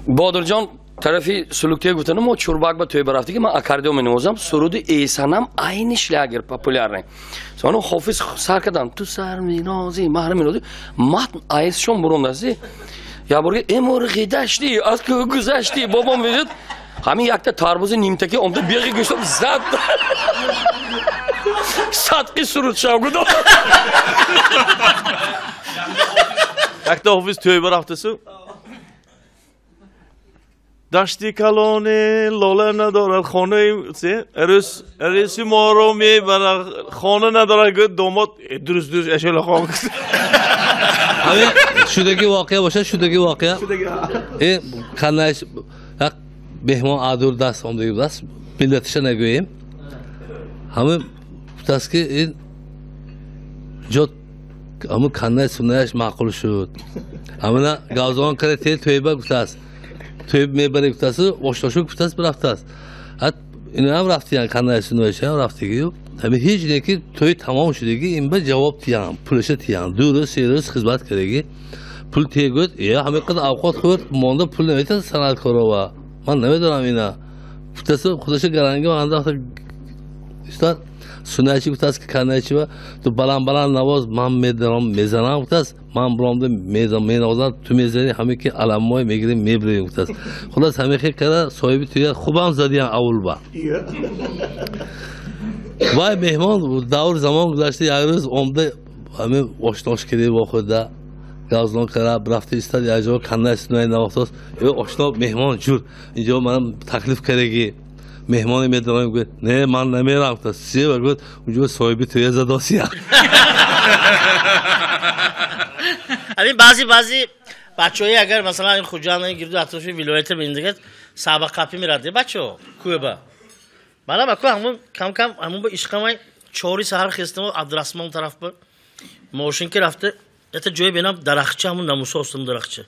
Бодирҷон тарафи Сулуктия гуфтану мо Чурбак ба тӯй барафтӣ ки ман аккордеон менавозам, суруди Эсанам айни шлягер популярный. Сону Ҳофиз сар кардам, ту сар минози, маҳр минози, матн айсшон бурондасти. Я бурги эмурғи дашти, аз кӯ гузашти, бобом мегӯяд, ҳамин якта тарбузи нимтаки омда беғи гӯштам зад. Садқи суруд шав гудо. Якта Ҳофиз тӯй барафтасу. Дашти калоне лола надорад, хонаи аруси моро мебарад, хона надорад, гӯяд домод дуруст дуруст эшела хон. Шудаги воқеа бошад, шудаги воқеа. Канаш як меҳмон адур даст омдаги даст, миллатиша нагӯем. Ҳама гуфтааст ки ин ҷо ҳамун каннаи суннаяш маъқул шуд. Ҳамина гавзон карда тел тӯйба гуфтааст. Тӯй мебарем гуфтааст, ошношу гуфтааст, бирафтааст. Ҳат инам рафтиян, каннаи суннаяшам рафтигию. Ҳами ҳеҷ не ки тӯй тамом шудагӣ, ин ба ҷавоб тиян, пулаша тиян. 2 рӯз, 3 рӯз хизмат кардагӣ. Пул тегӯд, ҳамин қадар авқот хӯрд, монда пул наметавад санъаткорова. Ман намедонам ина. Гуфтааст, худаша гаранги андохта устод суннайчи гуфтааст ки каннайчи ту баланд баланд навоз, ман медарам, мезанам гуфтааст, ман буромда менавозам, ту мезанӣ, ҳаме ки аламмой мегирем, мебирем гуфтааст. Хулас ҳаме хел карда соҳиби тӯя хубам задиян аввал ба. Вай меҳмон давр замон гузашта як рӯз омда ҳамин ошнош кардем бо худа гавзлон карда рафта истад як ҷо каннай суннай навохтааст. Ошно меҳмон ҷур инҷо манам таклиф кардагӣ. Меҳмоне медонам гуфт, не ман намерам гуфт. Сева гуфт, унҷо соҳиби тӯя задосия. Ҳамин баъзе бачаҳое агар масалан Хуҷанд гирду атрофи вилоята бинед, саба қапи мерад бачаҳо кӯба. Мана баку ҳамун кам-кам ҳамун ба ишқамай 4 саҳар хестам Абдурасмон тараф ба мошин ки рафта, ята ҷое бинам дарахча ҳамун намуса остам дарахча.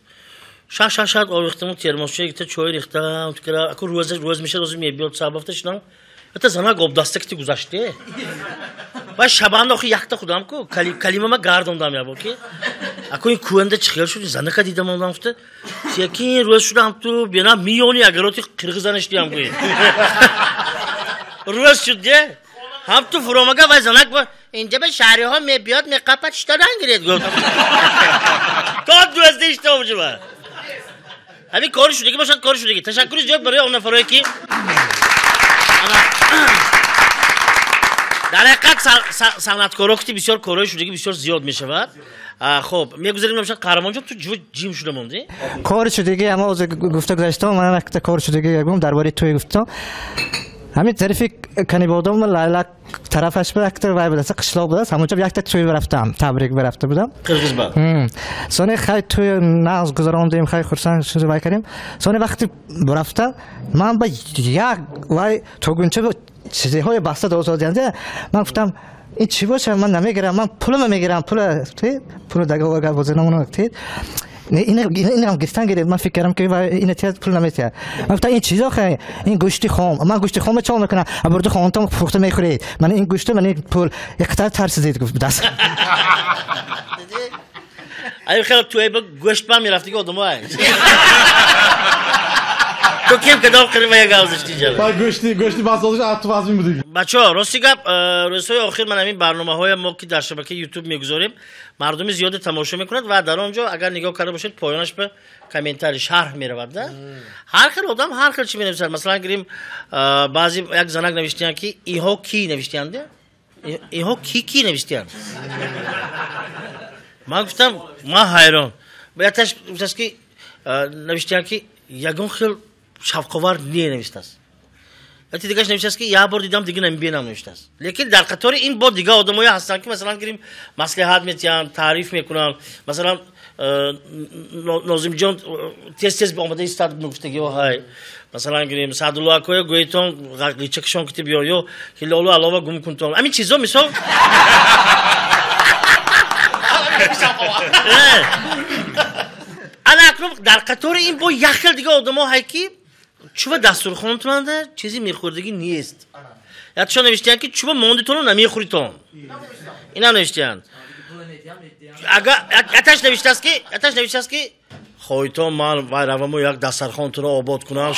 Шаш-шаш овехтаму термосча гита чой рехтам, тукара аку рӯз рӯз меша рӯз мебиёд сабафта шинам. Ята занак обдаста кити гузаште. Ва шабанда охи якта худам ку калимама гардондам я боки. Аку ин кӯанда чихел шуд, занака дидам ондам гуфта. Секин рӯз шудам ту бинам миёни агароти қирғизаништиям гӯй. Рӯз шуд де. Ҳам ту фуромага вай занак ба инҷа ба шаҳриҳо мебиёд меқапад шита рангиред гуфт. То дӯзда ишта обҷуба. Ҳамин кори шудагӣ бошад, кори шудагӣ. Ташаккури зиёд барои он нафарое ки дар ҳақиқат санъаткоро ки бисёр корҳои шудагӣ бисёр зиёд мешавад. Хоб, мегузарем бошад Қаҳрамонҷон, ту ҷим шуда мондӣ? Кори шудагӣ, ама ҳозир гуфта гузаштам, ман якта кори шудагӣ гум дар бораи тӯй гуфтам. Ҳамин тарафи Канибодом Лайлак тарафаш ба якта вай будааст, қишлоқ будааст, ҳамонҷо якта тӯй рафтам, табрик рафта будам. Қирғизба. Сони хай тӯй нағз гузарондем, хай хурсанд шуда вай кардем. Сони вақти рафтам, ман ба як вай тогунча чизҳои баста доданд. Ман гуфтам ин чӣ бошад, ман намегирам, ман пулама мегирам, пула договор гап бозанам. Инам гирифтан гирифт, ман фикр кардам ки ина тез пул наметиҳад. Ман гуфтам ин чизо хай, ин гӯшти хом, ман гӯшти хом чол мекунам, абурду хонтон фурӯхта мехӯред. Ман ин гӯшт, ман ин пул, як қадар тарсидед гуфт даст. Ай хеле туй ба гӯшт ба мерафтиги одамо ай. То кем кадом қирима як гавзишти ҷала. Ба гӯшти басозиш ату вазмин будиги. Бачаҳо, рости гап, рӯзҳои охир ман ҳамин барномаҳоя мо ки дар шабакаи YouTube мегузорем, мардуми зиёде тамошо мекунад ва дар он ҷо агар нигоҳ карда бошед, поёнаш ба комментарий шарҳ меравад, да? Ҳар хел одам ҳар хел чӣ менависад. Масалан гирим, баъзе як занак навиштиянд ки иҳо ки навиштиянд, иҳо ки навиштиянд. Ман гуфтам, ман ҳайрон. Якташ гуфтааст ки навиштиянд ки ягон хел шавқовар не навиштааст. Яке дигараш навиштааст ки як бор дидам, дига намебинам навиштааст. Лекин дар қатори ин бо дигар одамое ҳастанд ки масалан гирим маслиҳат метиҳанд, таъриф мекунанд. Масалан Нозимҷон тез-тез омада истад гуфтагиҳо ҳай. Масалан гирим Саъдулло акоя гӯетон ғичакшон кити биё ё Ҳилолу алова гум кунтон. Ҳамин чизо мисол ана акнун дар қатори ин бо як хел дигар одамо ҳай ки чува дастурхонтонанда чизи мехӯрдагӣ нест. Ятшо навиштиянд ки чуба мондитону намехӯритон. Инам навиштиянд. Ага яташ навиштааст ки хоҳитон ман вай раваму як дастархонтонро обод кунам,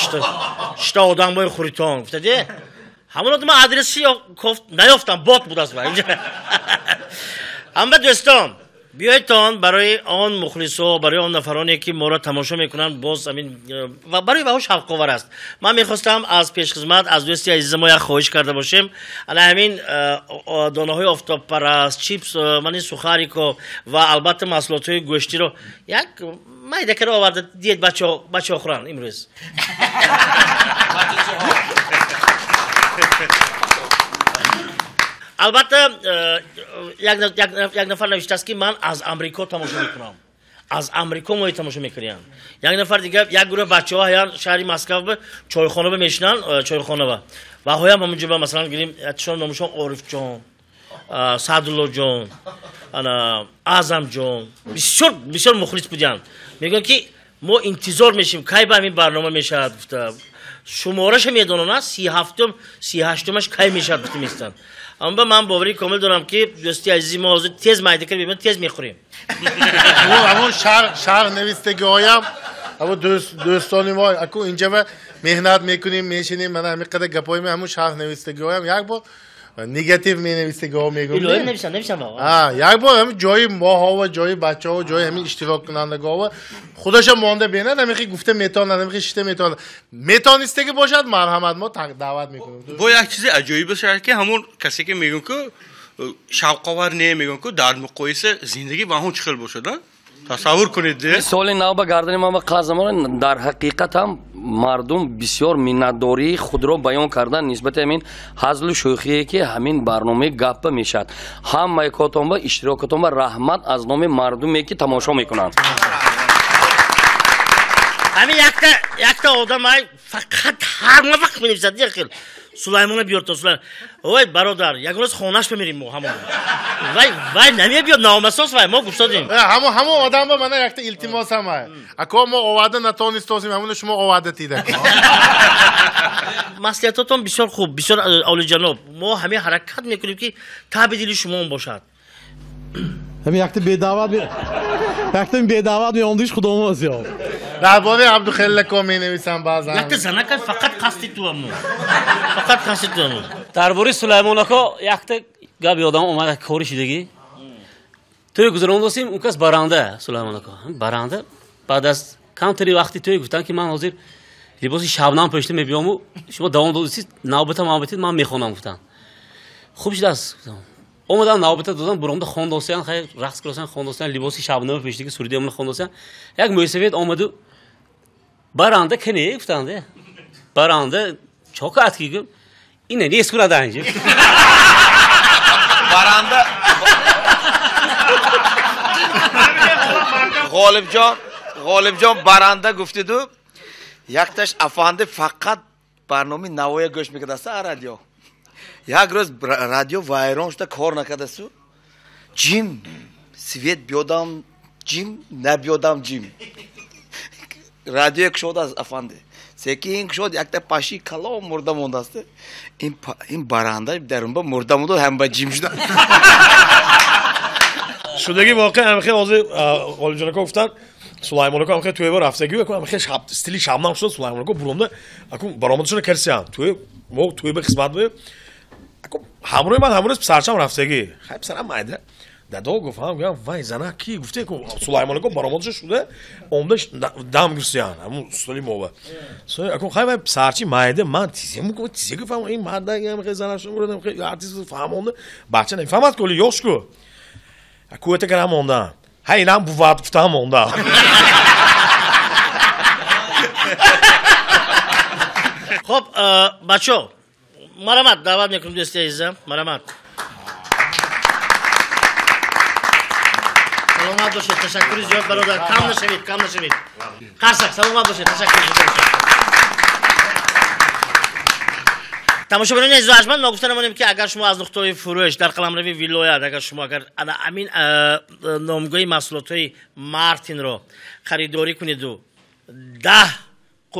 шта одам бой хӯритон. Гуфтаде? Ҳамон ман адреси наёфтам, бот будааст вай. Ҳама дӯстон, биёедтон барои он мухлисо, барои он нафароне ки моро тамошо мекунанд, боз ҳамин ва барои ваҳо шавқовар аст. Ман мехостам аз пешхизмат, аз дӯсти азизи мо як хоҳиш карда бошем. Ана ҳамин донаҳои офтобпараст, чипс, мани сухарико ва албатта маҳсулотҳои гӯштиро як майдакаро оварда диед, бачаҳо хӯранд имрӯз. Албатта як нафар навиштааст ки ман аз Амрико тамошо мекунам. Аз Амрико мои тамошо мекунанд. Як нафар дигар, як гурӯҳ бачаҳо ҳаян шаҳри Москва ба чойхона мешинанд, чойхона ва ҳоям ҳамонҷо ба масалан гирем, чон номашон Орифҷон, Саъдуллоҷон, ана Аъзамҷон, бисёр бисёр мухлис буданд. Мегӯянд ки мо интизор мешим кай ба ҳамин барнома мешавад гуфта. Шумораша медонанд, 37-ум, 38-умаш кай мешавад гуфта меистанд. Аммо ман боварии комил дорам ки дӯсти азизи мо ҳозир тез майда кард, мебинад тез мехӯрем. Ҳамон шаҳр навистагиҳоям, ҳамон дӯстони мо аку инҷа меҳнат мекунем, мешинем, мана ҳамин қадар гапҳои ҳамон шаҳр навистагиҳоям як бор негатив менавистагиҳо мегӯям. Илоҳӣ нависанд, нависанд. Як бор ҳамин ҷои моҳо ва ҷои бачаҳо, ҷои ҳамин иштироккунандагоҳо худаша монда бинад, ҳамин хи гуфта метавонад, ҳамин хи шишта метавонад. Метавонистагӣ бошад, марҳамат, мо даъват мекунем. Бо як чизи аҷоиб бошад ки ҳамон касе ки мегӯям ки шавқовар не, мегӯям ки дар муқоиса зиндагӣ ба ҳамон чӣ хел бошад, тасаввур кунед. Соли нав ба гардани ман ба қазамон дар ҳақиқат ҳам мардум бисёр миннатдории худро баён кардан нисбати ҳамин ҳазлу шӯхие ки ҳамин барномаи гаппа мешавад. Ҳамаи котон ба иштирокотон ба раҳмат аз номи мардуме ки тамошо мекунанд. Ҳамин якта одам ай фақат ҳар вақт менависад, хел Сулаймона биёр то Сулаймон. Ой бародар, ягон рӯз хонаш бимирем мо ҳамон. Вай вай намебиёд, наомасос вай, мо гуфтодем. Ҳамон ҳамон одам ба мана якта илтимос ҳам ай. Ако мо оварда натонистосем, ҳамоно шумо оварда тида. Маслиҳатотон бисёр хуб, бисёр олиҷаноб. Мо ҳамин ҳаракат мекунем ки таби дили шумо бошад. Ҳамин якта бедаъват, якта бедаъват меомдиш худомо зиёд. Дар бораи Абдухалил ако менависам баъзан. Якта занака фақат қасди туаму. Фақат қасди туаму. Дар бораи Сулаймон ако якта гап ёдам омад, кори шидагӣ. Тӯй гузарондосем, он кас баранда Сулаймон ако. Баранда. Баъд аз камтари вақти тӯй гуфтанд ки ман ҳозир либоси шабнам пӯшида мебиёму шумо давом додед, навбата ман битед, ман мехонам гуфтанд. Хуб шудааст. Омадам навбата додам, буромда хондосиян, хайр рақс кардосиян, хондосиян, либоси шабнам пӯшидаги сурудиамро хондосиян. Як мӯйсафед омаду баранда кане гуфтанд. Баранда чока атки гум. Ина нест кунад анҷи. Баранда Ғолибҷон, Ғолибҷон баранда гуфтиду якташ афанди фақат барномаи Навоя гӯш мекардаст радио. Як рӯз радио вайрон шуда кор накардасту. Ҷим свет биёдам, ҷим набиёдам, ҷим. Радио кушод аз афанди. Секин кушод якта паши калом мурда мондааст. Ин баранда дарунба мурда монда ҳам ба ҷим шуда. Шудаги воқеа ҳамхел ҳозир Ғолибҷон ако гуфтанд, Сулаймон ако ҳамхел тӯй рафтагӣ, ако ҳамхел стили шабнам шуд, Сулаймон ако буромда, ако баромадашона карсиян. Тӯй мо тӯй ба хизмат бо ако ҳамроҳи ман ҳамрӯз писарчам рафтагӣ. Хай писарам майда. Дадо гуфт, ҳам гуфтам, вай зана ки гуфте ку Сулаймон ако баромадашо шуда, омда дам гирсиян, ҳамун столи мова. Ако хай вай писарчи майда, ман тизе муку, тизе гуфтам, ин марда ҳамхел занашон бурдам, хел артист фаҳмонда, бача намефаҳмад ку, ёш ку. Кӯта кара монда. Ҳай инам бувад гуфтам монда. Хоб, бачо, марамат даъват мекунем дӯсти азизам, марамат. Саломат бошед, ташаккури зиёд бародар. Кам нашавед, кам нашавед. Қарсак, саломат бошед, ташаккури зиёд. Тамошобинони азизу арҷманд, мо гуфта намонем ки агар шумо аз нуқтаҳои фурӯш дар қаламрави вилоят, агар шумо агар ана ҳамин номгӯи маҳсулотҳои Мартинро харидорӣ кунеду 10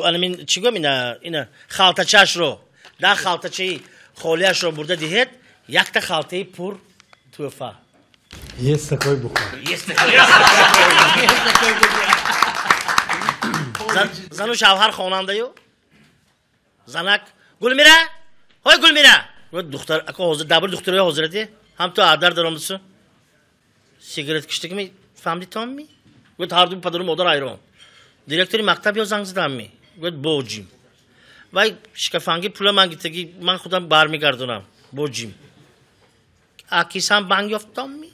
анамин чӣ гӯям ина халтачашро 10 халтачаи Холиашро бурда диҳед, якта халтаи пур тӯҳфа. Есть такой буква. Есть такой. Зану шавҳар хонандаю. Занак Гулмира, ҳой Гулмира. Духтар, ака ҳозир дабр духтарои ҳозиради. Ҳам ту адар даромадсу. Сигарет киштагими фаҳмди томми? Гуфт ҳар ду падару модар айрон. Директори мактаб ё занг задамми? Гуфт боҷим. Вай шикафанги пула ман гитаги ман худам бармегардонам. Боҷим. Акисам банг ёфтомми?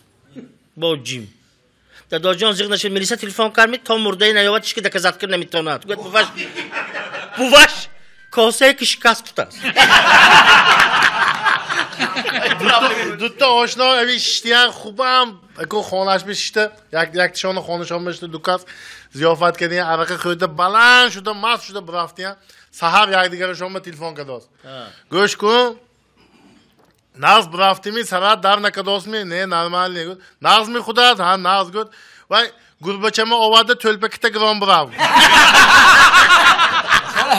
Боҷим. Дадоҷон зиқ нашид, милиса телефон кард, то мурдаи наёвад, ҳеч ки доказат кар наметавонад. Гуфт буваш, буваш косае ки шикаст гуфтааст. Дута ошно ави шиштиян хубам аку хонаш бишишта, як яктишона хонашон бишишта, ду кас зиёфат кардиян, арақа хӯрда баланд шуда, маст шуда бурафтиян. Саҳар якдигарашон ба телефон кардост. Гӯш кун, нағз бурафтими, сарат дар накардостми? Не, нормал не. Гуфт нағз мехудад? Ҳа, нағз. Гуфт вай гурбачама оварда тӯлпа кита гирон бурав.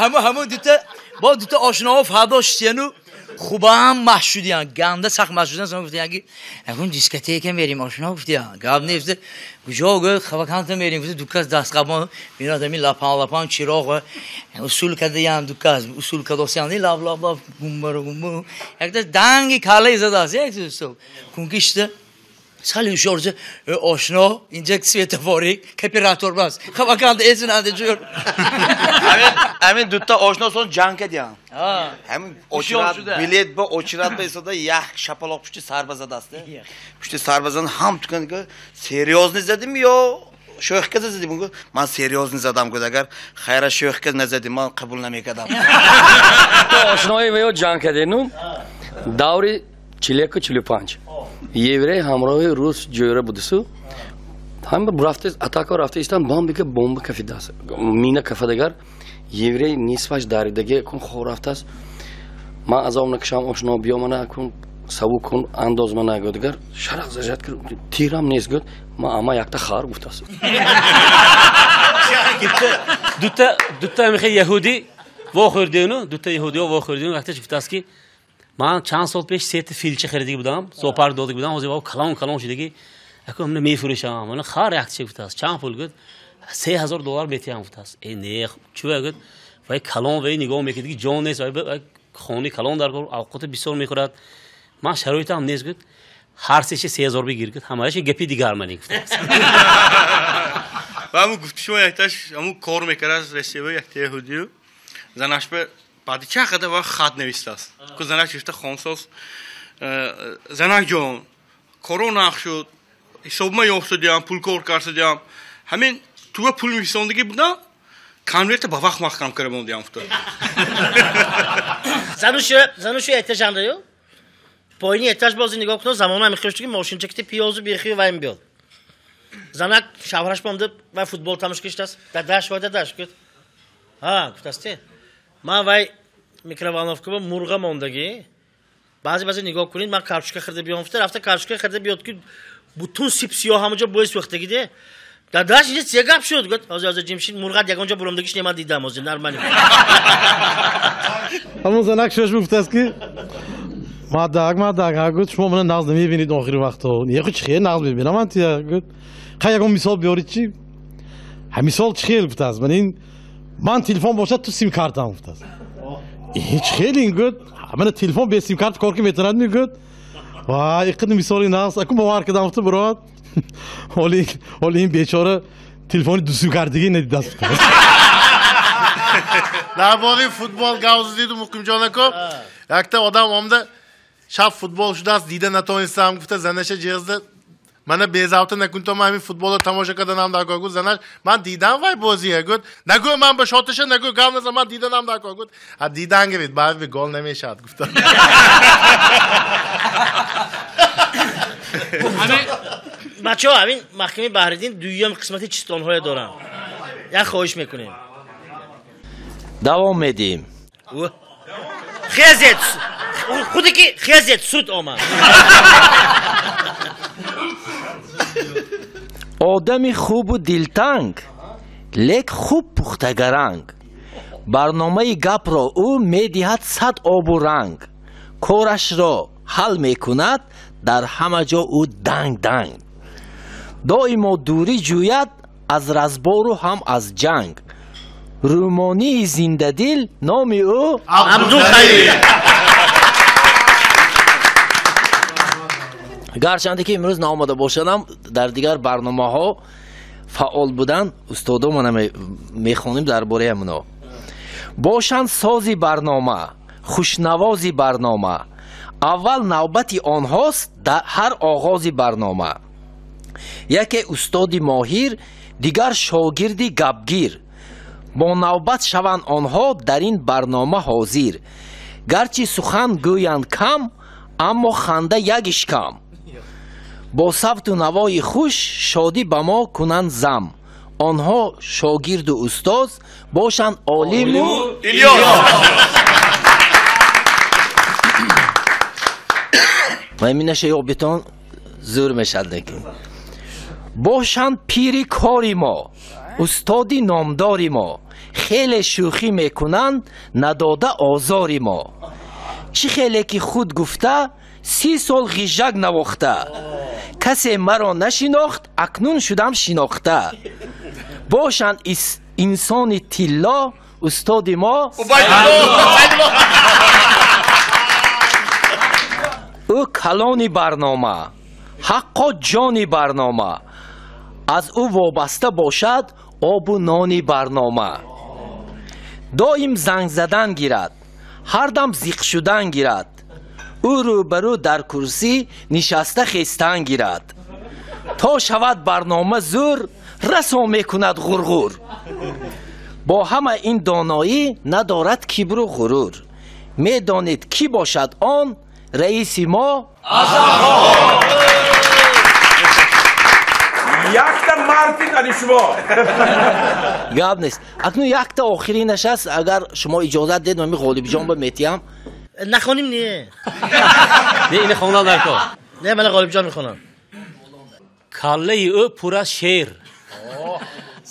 Ҳаму ҳаму дута бо дута ошноҳо фардо шитияну хубам маст шудиян, ганда сахт маст шудиян. Сон гуфтиян ки акун дискотека мерим, ошно гуфтиян. Гап нест, куҷо? Гӯ хаваканта мерим. Гуфта дукас дастқабон бинад, ҳамин лапан лапан чироғ усул кардаян, дукас усул кардосиян, лаб лаб лаб гумбару гумбу якта данги калаи задааст, як усул кункишта сали ушорҷа ошно инҷа светофори кооператор бас хаваканта эсинанда ҷур. Ҳамин дута ошно сон ҷанг кардиян. Ҳамин очират билет ба очират ба истода як шапалоқ пушти сарба задаст. Пушти сарба задан ҳам тукан серьёзно задим ё шӯхка задим? Гуфт ман серьёзно задам. Гуфт агар хайра шӯхка назадим ман қабул намекардам. Ошнои ва ё ҷанг кардену даври 41-45 еврей ҳамроҳи рус ҷӯра будису ҳама рафта атака рафта истан бомбика бомба кафидааст, мина кафадагар еврей нисфаш даридаги кун хор рафтааст. Ман азоб накашам ошно, биё мана кун саву кун андоз мана. Гӯдагар шарақ зажат кар тирам нест. Гӯд ман ама якта хар гуфтааст. Дута дута мехе яҳудӣ вохӯрдену дута яҳудиҳо вохӯрдену якташ гуфтааст ки ман чанд сол пеш сета филча харидаги будам, зоопарк додаги будам, ҳозир калон калон шудаги, аку мана мефурӯшам. Мана хар якча гуфтааст. Чанд пул? Гуфт $3000 метиҳам гуфтааст. Э не, чӯ? Гуфт вай калон вай нигоҳ мекард ки ҷон нест, вай хони калон дар кор, авқоти бисёр мехӯрад, ман шароитам нест. Гуфт ҳар сеша 3000 бигир. Гуфт ҳамааш гапи дигар мани гуфтааст. Ва ҳамун гуфти шумо якташ ҳамун кор мекард Россия якта яҳудию занаш ба баъди чанд қадар вақт хат навистааст. Ку занак гуфта хонсоз занак ҷон, коро нақ шуд, ҳисобма ёфтадиям, пул кор кардадиям, ҳамин туа пул мефисондагӣ будам, конверта ба вақт маҳкам карда мондиям гуфта. Занушу этажандаю поини этаж бози нигоҳ кунад, замона ҳами хӯшт ки мошинчакити пиёзу бехию вайм биёд. Занак шавҳараш бомда вай футбол тамошо киштааст. Дадаш, вай дадаш. Гуфт ҳа, гуфтасти ман вай микроволновка ба мурға мондагӣ, баъзе баъзе нигоҳ кунед, ман картошка хӯрда биём. Гуфта рафта картошка хӯрда биёд ки бутун сипсиё ҳамаҷо бӯи сӯхтагӣ де. Дадаш инҷа се гап шуд? Гуфт ҳозир ҳозир ҷимшид мурғат ягон ҷо буромдагиш не, ман дидам ҳозир нормально. Ҳамон занак шош гуфтааст ки мадак мадак ҳа, гуфт шумо мана нағз намебинед охири вақтҳо. Не, чӣ хел нағз мебинам ман тия? Гуфт хай ягон мисол биёред чӣ? Ҳа, мисол чӣ хел? Гуфтааст ман ин ман телефон бошад, ту сим-картам гуфтааст. Ҳеч хел ин? Гуфт мана телефон бе сим-карт кор ки метавонад ми? Гуфт вай иқид мисоли нағз аку бовар кардам гуфта бирод. Ҳоли ин бечора телефони ду сим-картигӣ надидааст. Дар бораи футбол гап задиду Муқимҷон ако, якта одам омда шаб футбол шудааст, дида натонистам гуфта занаша ҷиғзда мана безавта накун, то ман ҳамин футболро тамошо карданам дар кор. Гуфт занаш ман дидам вай бозия. Гуфт нагӯ ман ба шоташа нагӯ, гап назан, ман диданам дар кор. Гуфт ҳа, дидан гирид, баъд гол намешавад гуфта. Бачаҳо, ҳамин маҳкамаи Баҳриддин дуюм қисмати чистонҳое доранд, як хоҳиш мекунем. Давом медиҳем. Хезет худе ки хезет суд омад. Одами хубу дилтанг, лек хуб пухтагаранг, барномаи гапро ӯ медиҳад сад обу ранг. Корашро ҳал мекунад, дар ҳама ҷо ӯ данг данг. Доимо дурӣ ҷӯяд аз разбору ҳам аз ҷанг. Рӯмонии зиндадил номи ӯ Абдулхалил. Гарчанде ки имрӯз наомада бошадам, дар дигар барномаҳо фаъол будан, устодо мана мехонем дар бораи ҳамино. Бошанд сози барнома, хушнавози барнома. Аввал навбати онҳост дар ҳар оғози барнома. Яке устоди моҳир, дигар шогирди гапгир. Бо навбат шаванд онҳо дар ин барнома ҳозир. Гарчи сухан гӯянд кам, аммо ханда ягиш кам. Бо савту навои хуш шодӣ ба мо кунанд зам. Онҳо шогирду устоз бошанд олиму Илёс. Ва минаша ёбитон зӯр мешад лекин. Бошанд пири кори мо, устоди номдори мо. Хеле шӯхӣ мекунанд, надода озори мо. Чӣ хеле ки худ гуфта, 30 сол ғижжак навохта. Касе маро нашинохт, акнун шудам шинохта. Бошанд инсони тилло, устоди мо ӯ калони барнома, ҳаққо ҷони барнома. Аз ӯ вобаста бошад обу нони барнома. Доим занг задан гирад, ҳар дам зиқ шудан гирад. Ӯ рӯбарӯ дар курсӣ нишаста хестан гирад. То шавад барнома зӯр, расо мекунад ғурғур. Бо ҳама ин доноӣ надорад кибру ғурур. Медонед кӣ бошад он раиси мо? Якта Мартин ани шумо. Гап нест. Акнун якта охиринаш аст, агар шумо иҷозат дед, ман Ғолибҷон ба метиҳам. Нахоним не. Не, ина хондан дар кор. Не, ман Ғолибҷон мехонам. Каллаи ӯ пур аз шеър.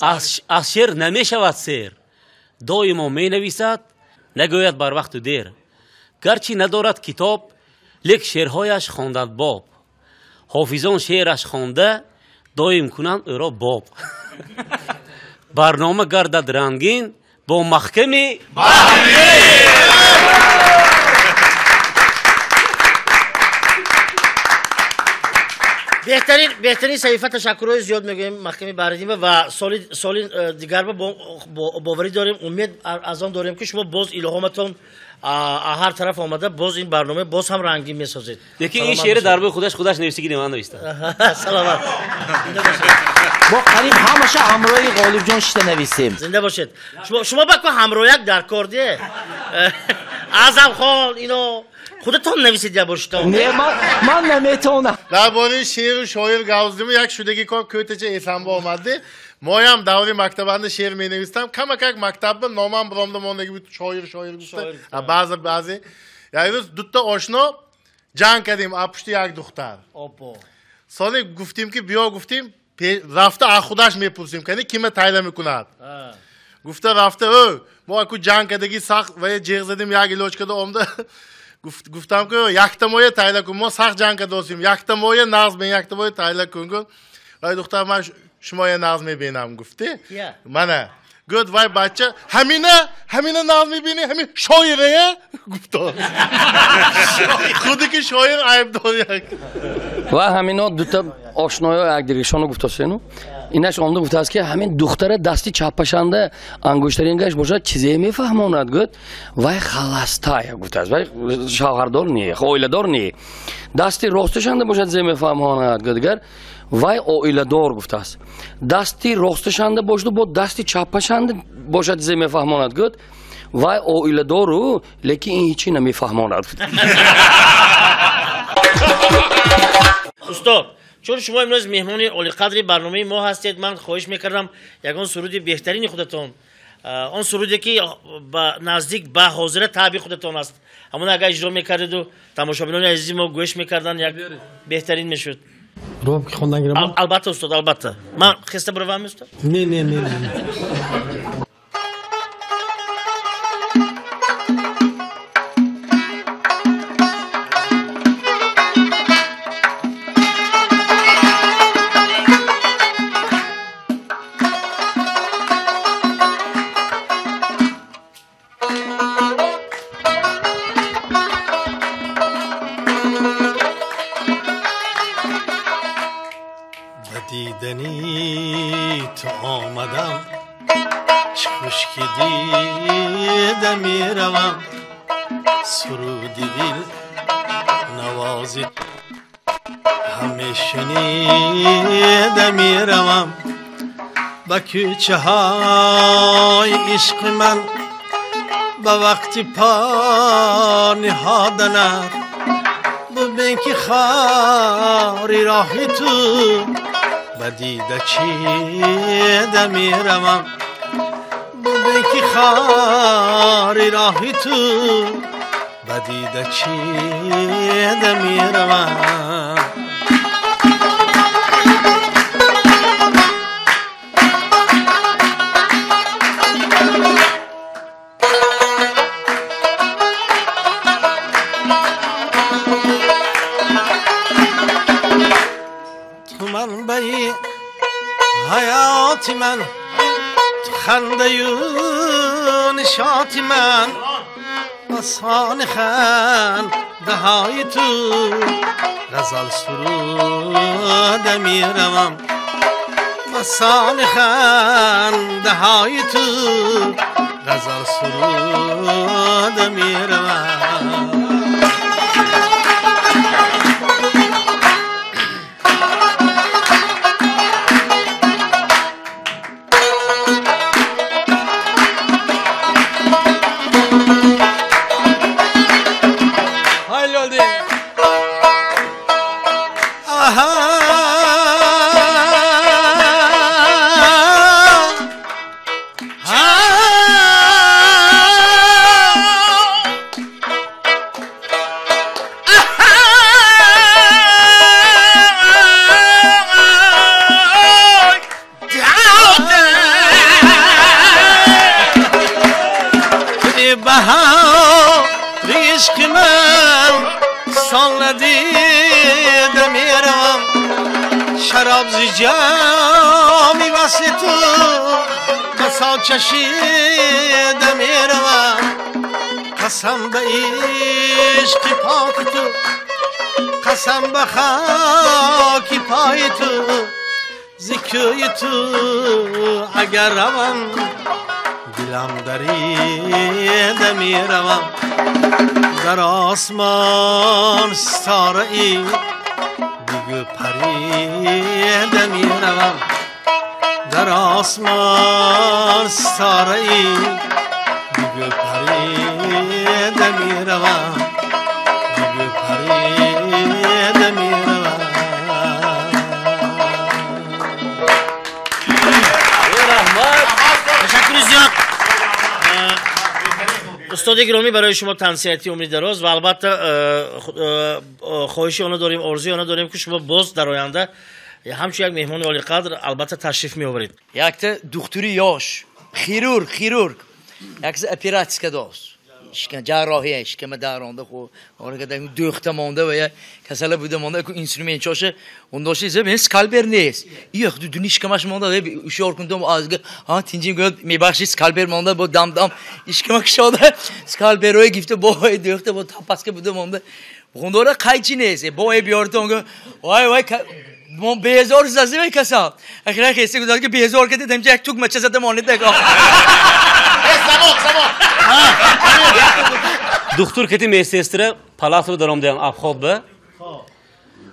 Аз шеър намешавад сер. Доимо менависад, нагӯяд бар вақту дер. Гарчи надорад китоб, лек шеърҳояш хонданд боб. Ҳофизон шеъраш хонда, доим кунанд ӯро боб. Барнома гардад рангин бо маҳками Беҳтарин, беҳтарин саҳифа. Ташаккурҳои зиёд мегӯем маҳками Баҳриддин ва соли дигар боварӣ дорем, умед аз он дорем, ки шумо боз илҳоматон ҳар тараф омада, боз ин барнома боз ҳам рангин месозед. Лекин ин шеър дар бораи худаш навиштагӣ ман навиштам. Саломат. Мо қариб ҳамаша ҳамроҳи Ғолибҷон шита нависем. Зинда бошед. Шумо ба ку ҳамроҳак дар кор де? Аъзамхон ино худатон нависед я бошитон. Не, ман наметавонам. Дар бораи шеъру шоир гап задем, як шудаги кор кӯтача эсамба омадди. Моям даври мактабанда шеър менавистам. Камакак мактабба номам биромда мондаги буд, шоир шоир гуфта. Баъзе баъзе. Як рӯз дутта ошно ҷанг кардем аз пушти як духтар. Сони гуфтем ки биё, гуфтем рафта аз худаш мепурсем, кани кима тайла мекунад. Гуфта рафта, ӯ мо аку ҷанг кардаги сахт ва ҷеғ задем, як илоҷ карда омда. Гуфтам ки якта моя тайла кун, мо сахт ҷанг кардосем, якта моя нағз бин, якта моя тайла кун. Гуфт вай духтар, ман шумоя нағз мебинам, гуфти. Мана гуфт вай бача, ҳамина ҳамина нағз мебини, ҳамин шоирая гуфто. Худи ки шоир айбдор як. Ва ҳамино дута ошноё якдигаршоно гуфтосену. Инаш омда гуфтааст ки ҳамин духтара дасти чаппашанда ангуштарингаш бошад, чизе мефаҳмонад. Гуфт вай халастая гуфтааст, вай шавҳардор не, оиладор не. Дасти росташанда бошад, чизе мефаҳмонад. Гуфт дигар вай оиладор гуфтааст. Дасти росташанда бошаду бо дасти чаппашанда бошад, чизе мефаҳмонад. Гуфт вай оиладору, лекин ин ҳичи намефаҳмонад. Устод, чун шумо имрӯз меҳмони олиқадри барномаи мо ҳастед, ман хоҳиш мекардам ягон суруди беҳтарини худатон, он суруде ки наздик ба ҳозира таъби худатон аст, ҳамон агар иҷро мекардеду тамошобинони азизи мо гӯш мекарданд, як беҳтарин мешуд. Роб ки хондан гирам? Албатта устод, албатта. Ман хеста биравам устод? Не, не, не. شنیده میروم سرود دل نوازی همه شنیده میروم با کوچه های عشق من با وقتی پا نهادنت ببین که خاری راه تو با دیده چیده میروم ببین که خاری راه تو با دیده چیده میروم. حیاتی من تو خنده و نشاطی من آسان خنده های تو غزل سروده میروم آسان خنده های تو غزل سروده میروم. جامی وصل تو قسم چشیده میروم قسم به عشق پاک تو قسم به خاک پای تو ذکر تو اگر روم دلم دریده میروم در آسمان ستاره ای بگو پریده میروم در آسمان ستاره ای بگو پریده میروم بگو پریده میروم. تشکر زیاد устоди гиромӣ, барои шумо тансиҳатӣ, умри дароз ва албатта хоҳиши оно дорем, орзуи оно дорем, ки шумо боз дар оянда ҳамчун як меҳмони олиқадр албатта ташриф меоваред. Якта духтури ёш, хирург, якса оператсия кардааст, ҷарроҳия, шикама даронда, дӯхта монда ва я касала буда монда, инструмент чоша ондоши зе скальпел нест. Иёх дуни шикамаш монда, ушёр кундам азга, ҳа тинҷим гӯяд, мебахшид, скальпел монда, бо дам-дам шикама кушода, скальпелҳое гифта, бо дӯхта, бо тапаска буда монда. Хондора қайчи нест, бо биёрта он гӯ, вай вай мо безор зази вай касал. Ахиран хеста гузашт ки безор кардед, ҳамча як тугмача зада монед. Замок, замок. Духтур кати медсестра палатаро даромадам обход ба.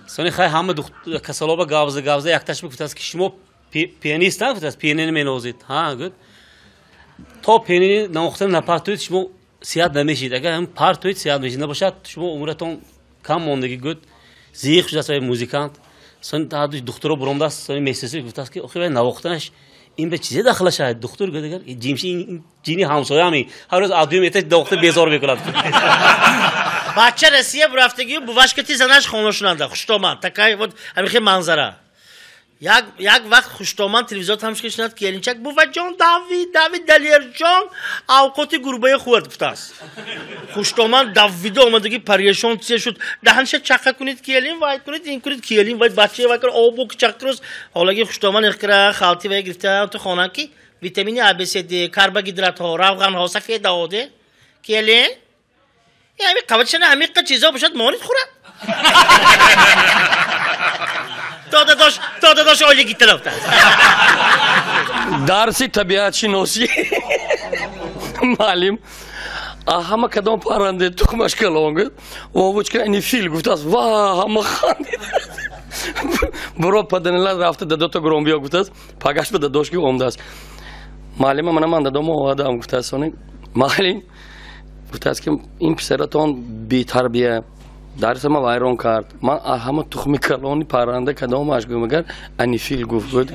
Сони хай ҳама касалоба гавза гавза якташ гуфтааст ки шумо пианист гуфтааст, пианино менавозед. Ҳа гуфт. То пианино навохтан напартоед шумо сиҳат намешид. Агар ҳам партоед сиҳат мешид. Набошад шумо умратон кам мондагӣ гуфт. Зиқ шудааст вай музикант. Сони духтуро буромдааст, сони медсестра гуфтааст ки охи вай навохтанаш ин ба чизе дахла шавад. Духтур гуфт агар ҷимши ҷини ҳамсоями ҳар рӯз адюм меташ дохта безор мекунад. Бача Россия бурафтагию бувашкати занаш хонашунанда хуштоман. Такая вот ҳамихе манзара. Як вақт хуштоман телевизор тамошо кунад, келинчак буваҷон Давид, Давид Далерҷон авқоти гурбаи хӯрд гуфтааст. Хуштоман давида омадаги парешон чизе шуд. Даҳанша чақа кунед келин, вай кунед, ин кунед келин, вай бача вай кунед, обу чақрӯз. Ҳолаги хуштоман ихкира халти вай гирифта ту хона ки витамини А, Б, С, Д, карбогидратҳо, равғанҳо, сафедаҳо де. Келин? Ҳами қабатшана ҳамиқа чизо бошад монид хӯрад. То дадош ойлиги талабта. Дарси табиатшиносӣ. Муаллим, ҳама кадом парранде тухмаш калон гуфт, Вовочка ини фил гуфтааст. Ва ҳама хандид. Буро паданила рафта дадото гуромбиё гуфтааст. Пагаш ба дадош ки омадааст. Муаллима мана ман дадомо овардаам гуфтааст. Сони муаллим гуфтааст ки ин писаратон бетарбия дарсама вайрон кард. Ман ҳама тухми калони парранда кадомаш гӯям агар ани фил гуфт. Гуфт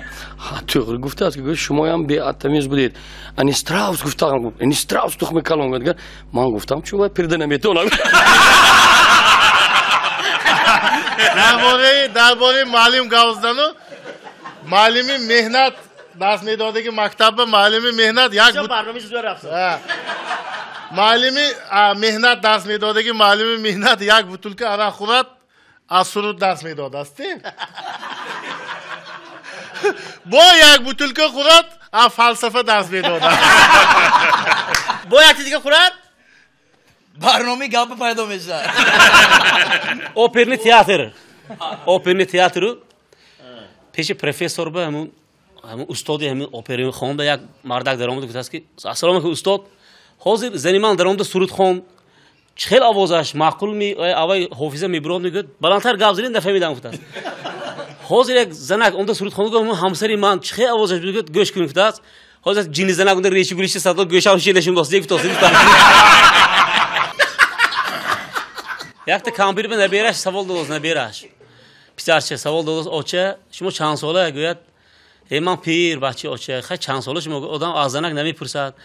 туғри гуфтааст ки шумоям беатамиз будед. Ани страус гуфтам, ани страус тухми калон гуфт. Ман гуфтам чун вай пирда наметавонам. Дар бораи муаллим гап задану муаллими меҳнат дарс медодаги мактабба муаллими меҳнат як муаллими меҳнат дарс медодаги муаллими меҳнат як бутулка арақ хӯрад, аз суруд дарс медодаст. Бо як бутулка хӯрад, аз фалсафа дарс медодад. Бо якти дига хӯрад, барномаи гапа пайдо мешавад. Оперный театр. Оперный театру пеши профессор ба ҳамун устоди ҳамин опера хонда як мардак даромад гуфтааст ки ассалому алайкум устод, ҳозир зани ман даромада суруд хон, чӣ хел овозаш маъқул ми авай ҳофиза мебурод мегӯяд, баландтар гап занед нафаҳмидам гуфтааст. Ҳозир як занак омада суруд хонда гуфт ҳамсари ман чӣ хел овозаш мегӯяд, гӯш кун гуфтааст. Ҳозир ҷинни занак омада реши гулиши садо гӯшам шелашим дост гуфтааст. Якта кампир ба набераш савол додааст, набераш писарча савол додааст, оча шумо чанд сола? Гӯяд э ман пир бача оча. Хай чанд сола шумо? Одам аз занак намепурсад.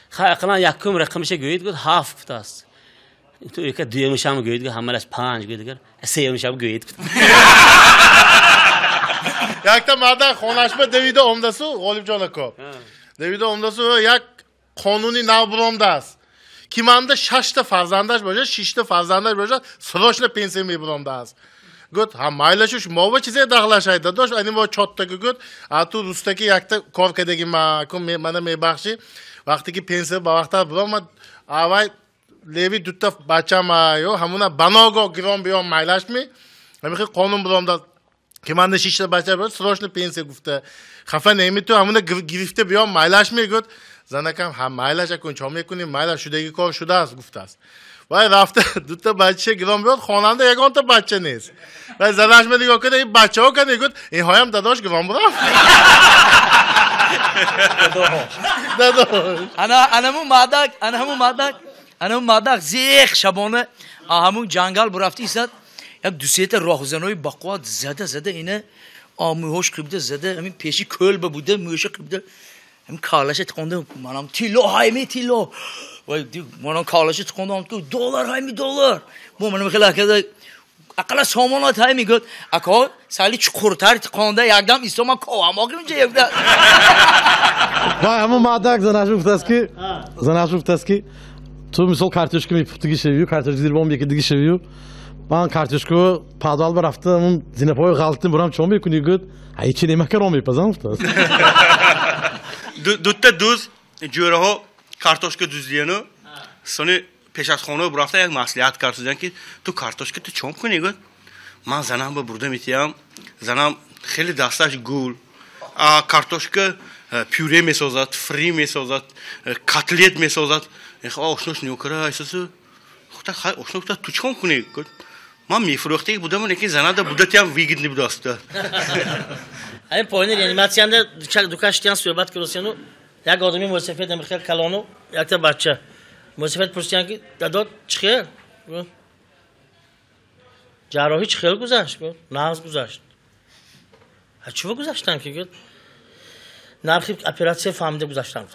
Хай ақаллан якум рақамиша гӯед, гуфт 7 гуфтааст. Ту яка дуюмишам гӯед, гуфт ҳамалаш 5 гӯед, дигар сеюмишам гӯед. Якта марда хонашба давида омдасу Ғолибҷон ако. Давида омдасу як қонуни нав буромдааст. Ки манда 6та фарзандаш бошад, 6та фарзандаш бошад, срочно пенсия мебуромдааст. Гуфт, ҳа майлашуш мо ба чизе дахлашай дадош, ани мо чоттаку гуфт, а ту рустаки якта кор кадаги ма, ку мана мебахши, вақте ки пенсия ба вақта буромад, авай леви дутта бачам ё ҳамуна баного гирон биём майлаш ми, ҳамихи қонун буромдааст. Ки манда 6та бача бошад, срочно пенсия гуфта. Хафа неми ту ҳамуна гирифта биём майлаш ми, гуфт. Занакам ҳам майлаш акун чо мекунӣ, майлаш шудаги кор шудааст гуфтааст. Вай рафта дута бача гирон биёд, хонанда ягонта бача нест. Вай занаш ма нигоҳ карда, ин бачаҳо кане, гуфт, инҳоям дадош гирон бурам. Дадош. Анаму мадак, анаму мадак, анаму мадак зех шабона ҳамун ҷангал бурафти истад, як дусета роҳзанои бақувват зада зада ина мӯҳош қибда зада ҳамин пеши кӯл ба буда мӯша қибда ҳамин калаша тиқонда манам тилло ҳайми тилло вай манам калаша тиқондам доллар ҳайми доллар бо манам хеле акада ақалла сомонат ҳайми гуфт ако сали чуқуртар тиқонда якдам исто ман ковам окимча якда. Вай ҳамун мадак занаш гуфтааст ки ту мисол картошка мепухтиги шавию, картошка зирбон мекидиги шавию, ман картошка падвал ба рафта ҳамун зинапои ғалтин бурам чо мекунӣ, гуфт ҳечи немакарон мепазам гуфтааст. Дутта дуз ҷӯраҳо картошка дуздияну сони пеш аз хона бурафта як маслиҳат карданд ки ту картошка ту чом кунӣ, гуфт ман занам ба бурда метиям, занам хеле дасташ гул, картошка пюре месозад, фри месозад, котлет месозад. Ошнош нёкара айсасу хута хай ошно гуфта ту чикон кунӣ, гуфт ман мефурӯхтаги будам, лекин занада будатиям выгодный будааст. Ҳамин поини реаниматсиянда дукаштиян суҳбат кардосияну як одами мусафед намихел калону якта бача мусафед пурсиян ки дадод чӣ хел? Ҷарроҳӣ чӣ хел гузашт? Нағз гузашт. Ҳа чӣ гузаштан ки? Гуфт нархи оператсия фаҳмида гузаштан.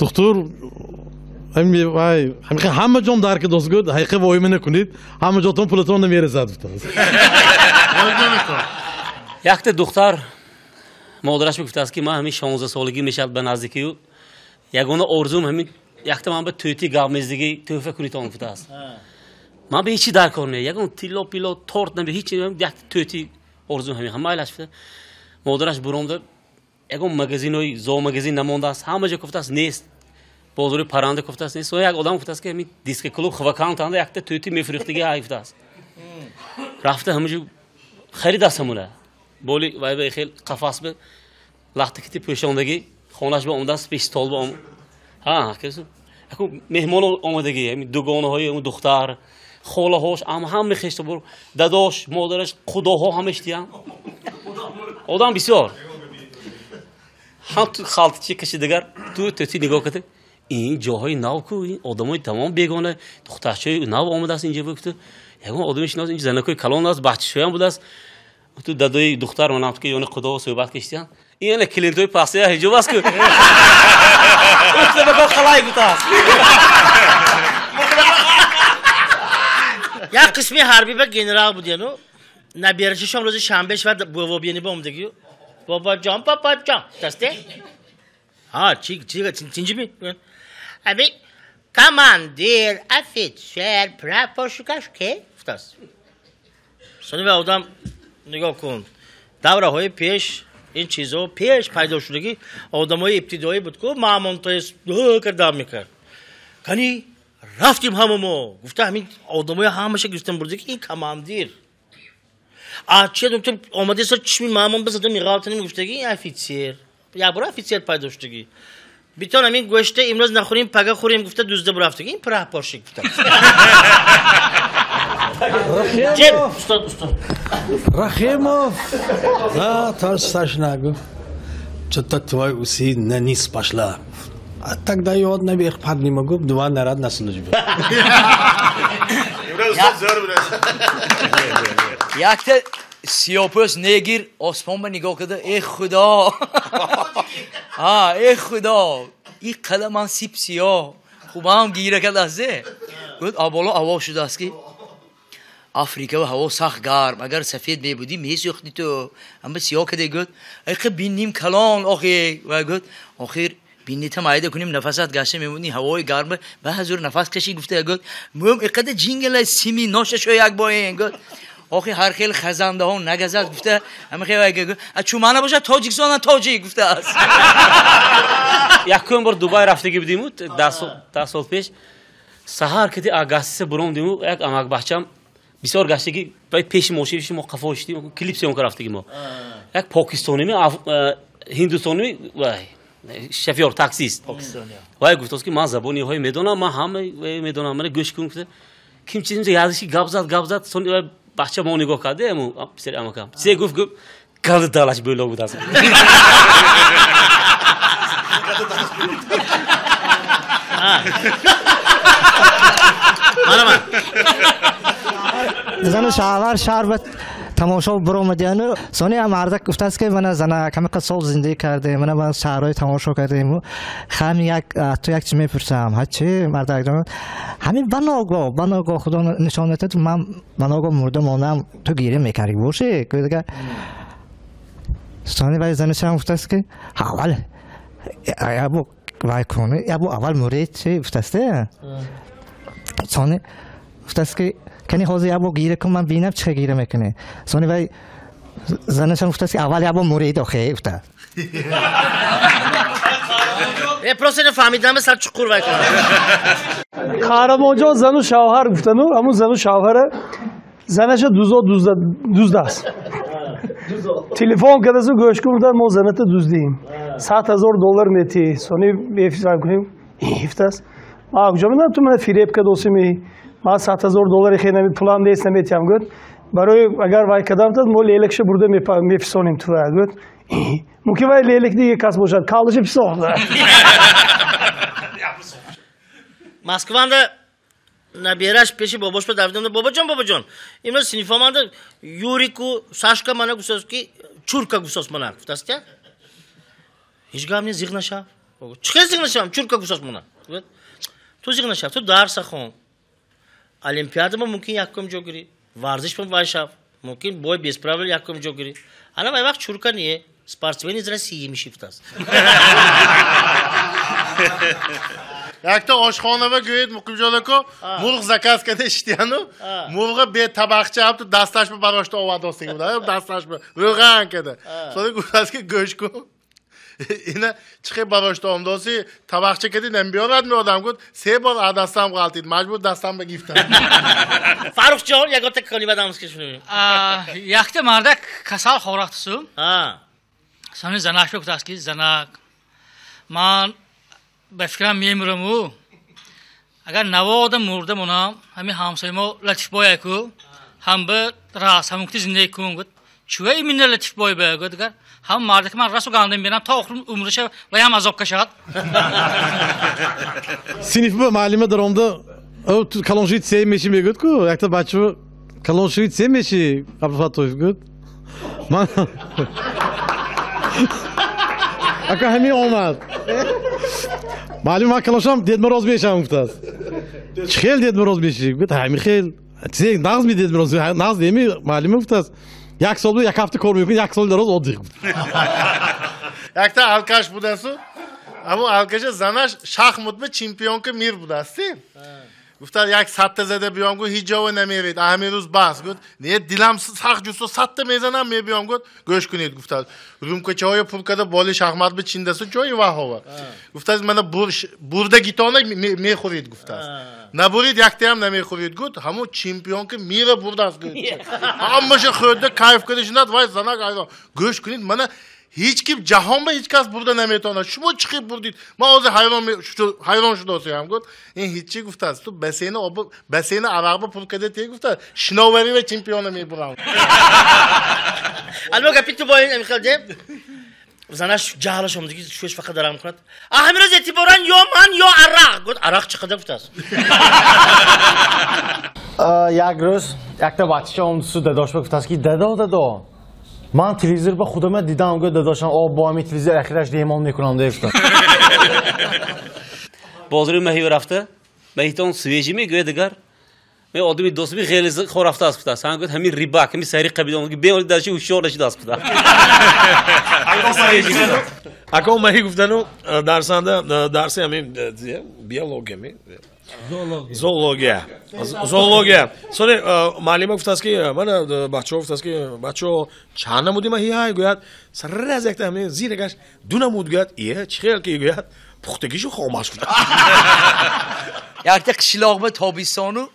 Духтур ҳама ҷон дарки дост, гуфт ҳақиқа воима накунед, ҳама ҷотон пулатон намерасад гуфтааст. Якта духтар модараш мегуфтааст ки ман ҳамин 16 солагӣ мешавад ба наздикию ягона орзум ҳамин якта ман ба тӯти гавмездагӣ тӯҳфа кунитон гуфтааст. Ман ба ҳечи дар кор не, ягон тилло пилло торт наме, ҳечи, якта тӯти орзум ҳамин ҳамайлаш гуфта. Модараш буромда ягон магазинои зоомагазин намондааст, ҳама ҷо гуфтааст нест, бозори парранда гуфтааст нест. Як одам гуфтааст ки ҳамин диска клуб хвакантанда якта тӯти мефурӯхтагӣ ҳай гуфтааст. Рафта ҳама ҷо харидааст ҳамуна боли вай ба хел қафас ба лахта кити пӯшондагӣ Хонаш ба омадааст, пеш стол ба ом. Ҳа, касу. Аку меҳмон омадагӣ, ҳамин дугонаҳои он духтар, холаҳош, ҳама хешта бур, дадош, модараш, худоҳо ҳама иштиян. Одам бисёр. Ҳам ту халтичи каши дигар, ту тӯти нигоҳ карда, ин ҷоҳои нав ку, ин одамои тамом бегона, духтарчаи нав омадааст инҷа буд, ягон одаме шинос, инҷа занакои калон аст, бачашоям будааст. Ту дадои духтар манам ки ёни худо суҳбат киштиян. Ин яна клиентои пасия ҳиҷоб аст ку. Уфта ба қалай гутааст. Як қисми ҳарбӣ ба генерал буд яну. Наберашишон рӯзи шанбе шавад бобоёни ба омадагию. Бобоҷон, бобоҷон, дасте? Ҳа, чи чи тинҷими? Аби командир, офитсер, прапорщикаш ке? Гуфтааст. Сони ва одам нигоҳ кун. Давраҳои пеш ин чизо пеш пайдо шудагӣ одамои ибтидоӣ буд ку маъмонтои кардам мекард. Кани рафтим ҳама мо. Гуфта ҳамин одамои ҳамаша гирифтам бурда ки ин командир. А че доктор омадеса чишми маъмон бизада миғалтаним гуфтаги ин офитсер. Як бор офитсер пайдо шудагӣ. Битон ҳамин гӯшта имрӯз нахӯрем, пага хӯрем гуфта дузда бурафтагӣ. Ин прапорщик гуфта. Ҷеб, устод, устод. Рахимов, да, тоже Сашина гуфт, что-то твой усы на низ пошла. А тогда я вот наверх подниму, гуфт, два наряда на службе. Якта сиёпӯст негир осмон ба нигоҳ карда, э худо, ҳа, э худо, ин қадар ман сип сиёҳ, хубам гира кардааст. Гуфт, аболо ҳаво шудааст ки Африка ва ҳаво сахт гарм, агар сафед мебудӣ месӯхтӣ ту. Амма сиёҳ каде гуфт, айқа бинним калон охир. Ва гуфт, охир биннитам айда кунем нафасат гашта мемонӣ ҳавои гарм ба ҳазур нафас кашӣ гуфта гуфт, мӯм иқада ҷингала сими ноша шо як боин гуфт. Охир ҳар хел хазандаҳо нагазад гуфта, ама хел вай гуфт, а чумана бошад Тоҷикистона тоҷик гуфтааст. Якум бор Дубай рафтагӣ будиму 10 сол пеш саҳар кади агасиса бурондиму як амакбачам бисёр гаштаги вай пеши мошини мо қафо шидим, клип съёмка рафтаги мо. Як покистоними, ҳиндустоними, вай шофёр таксист. Вай гуфтааст ки ман забониҳои медонам, ман ҳама медонам, мана гӯш кун гуфта. Ким чиз язиши гап зад, гап зад, сон вай бача мо нигоҳ кард, эму писари амакам. Се гуфт, гуфт, газ далаш бӯло будааст. Мана ман. Зану шавҳар шаҳр ба тамошо баромадияну сони ҳам мардак гуфтааст ки мана зана камақа сол зиндагӣ кардем, мана ман шаҳрҳои тамошо кардем, ҳам як ту як чи мепурсам, ҳа чи мардак ҷон, ҳамин баногоҳ худо нишон медиҳад, ман баногоҳ мурда мондам, ту гиря мекардӣ бошӣ? Гуфт, сони вай занашам гуфтааст ки аввал ябу вай кун, ябу аввал муред чи гуфтааст, сони гуфтааст ки кани ҳозир ябо гира кун, ман бинам чӣ гира мекунӣ. Сони вай занашам гуфтааст ки аввал ябо муред охе гуфтааст. Просто нафаҳмидам, сар чуқур вай кунам. Қаҳрамонҷон зану шавҳар гуфтану, ҳамун зану шавҳара занаша дузо дуздааст. Телефон кардасу гӯш кун, гуфтааст мо заната дуздием. $100,000 метиҳӣ. Сони бефисар кунем, ҳифтааст. Ма куҷо медонам ту мана фиреб кардосими? Ман $100,000 хеле нами пулам нест наметиҳам гуфт. Барои агар вай кардам тад мо лелекша бурда мефисонем ту гуфт. Мумкин вай лелек диге кас бошад, калдаша фисонад. Москванда набераш пеши бобош ба давидам, бобоҷон, бобоҷон, имрӯз синфоманда Юрику Сашка мана гуфтааст ки чурка гуфтааст мана гуфтааст я. Ҳеҷ гап не, зиғ нашав. Чӣ хел зиғ нашавам? Чурка гуфтааст мана. Ту зиғ нашав, ту дарса хон. Олимпиада ма мумкин якум ҷо гирӣ, варзиш ма вай шав, мумкин бой без правил якум ҷо гирӣ. Ана вай вақт чурка не, спортсмен из России мешифтааст. Якта ошхонава гӯед Муқимҷон ако, мурғ заказ карда иштияну, мурға бе табақча ҳам ту дасташ ба барошта овард остиги буда, дасташ ба рӯған карда. Сони гуфтааст ки гӯш кун. Ина чихе барошта омдоси табақча кади намебиёрад меодам гуфт, се бор аз дастам ғалтид, маҷбур дастам ба гифтам. Фаррухҷон, ягон та калима дамс ки шунавем. Якта мардак касал хӯрахтсу. Сони занаш гуфтааст ки занак, Ман ба фикрам мемираму агар навода мурда монам, ҳамин ҳамсояи мо Латифбой ку ҳам ба рас ҳамукти зиндагӣ кун гуфт. Чӯ именно Латифбой ба гуфт, дигар ҳам мардаки ман расу гандам бинам то охир умриша ва ҳам азоб кашад. Синиф ба муаллима даромда, калоншавит се меши мегӯяд ку, якта бача калоншавит се меши Абдуфаттоев гуфт. Ман ака ҳамин омад. Муаллим ман калоншавам Дед Мороз мешавам гуфтааст. Чӣ хел Дед Мороз мешӣ? Гуфт ҳамин хел. Чизе нағз ми Дед Мороз, нағз неми муаллима гуфтааст. Як сол як ҳафта кор мекунӣ, як сол дароз отдых. Якта алкаш будасу, аммо алкаша занаш шахматба чемпионка мир будасти. Гуфтад як сатта зада биём, гуфт ҳеҷ ҷо намеред, ҳамин рӯз бас. Гуфт не, дилам сахт ҷусто сатта мезанам мебиём, гуфт гӯш кунед, гуфтад рюмкачаҳоя пур карда боли шахмат бичиндасу ҷои ваҳова. Гуфтад мана бурда гитона мехӯред, гуфтааст. Набурид яктаям намехӯред, гуфт ҳамун чемпионка мира бурдааст, гуфт. Ҳамаша хӯрда кайф карда шинад, вай занак айрон. Гӯш кунед, мана ҳеҷ ким ҷаҳон ба ҳеҷ кас бурда наметавонад. Шумо чӣ хел бурдид? Ман ҳозир ҳайрон шудосиям, гуфт. Ин ҳеҷ чӣ гуфтааст. Ту бассейни об, бассейни арақ ба пур карда те, гуфтааст. Шиноварӣ ва чемпиона мебурам. Албо гапи ту бо ин амихел де? Занаш ҷаҳлаш омадиги шӯш фақат дарам кунад. А ҳамин рӯз эътиборан ё ман ё арақ. Гуфт арақ чӣ қадар гуфтааст? Як рӯз якта бача омадсу дадош ба гуфтааст ки дадо, дадо, ман телевизор ба худама дидам, гуфт дадошам, о бо ҳамин телевизор ахираш демон мекунам, гуфт. Бозори маҳӣ рафта, маҳитон свежий мегӯяд дигар. Ме одами дӯстми хеле хор рафта аст гуфтааст. Ҳан гуфт ҳамин рибак, ҳамин сари қабидон, бе дарчи ҳушёр нашудааст гуфтааст. Ако маҳӣ гуфтану дарсанда дарси ҳамин биология ми зоология. Зоология. Сони муаллима гуфтааст ки мана бачаҳо гуфтааст ки бачаҳо чанд намуди маҳӣ ҳай, гӯяд. Сараз якта ҳамин зирагаш ду намуд, гӯяд. Е, чӣ хел ки, гӯяд. Пухтагишу хомаш гуфта. Якта қишлоқ ба тобистону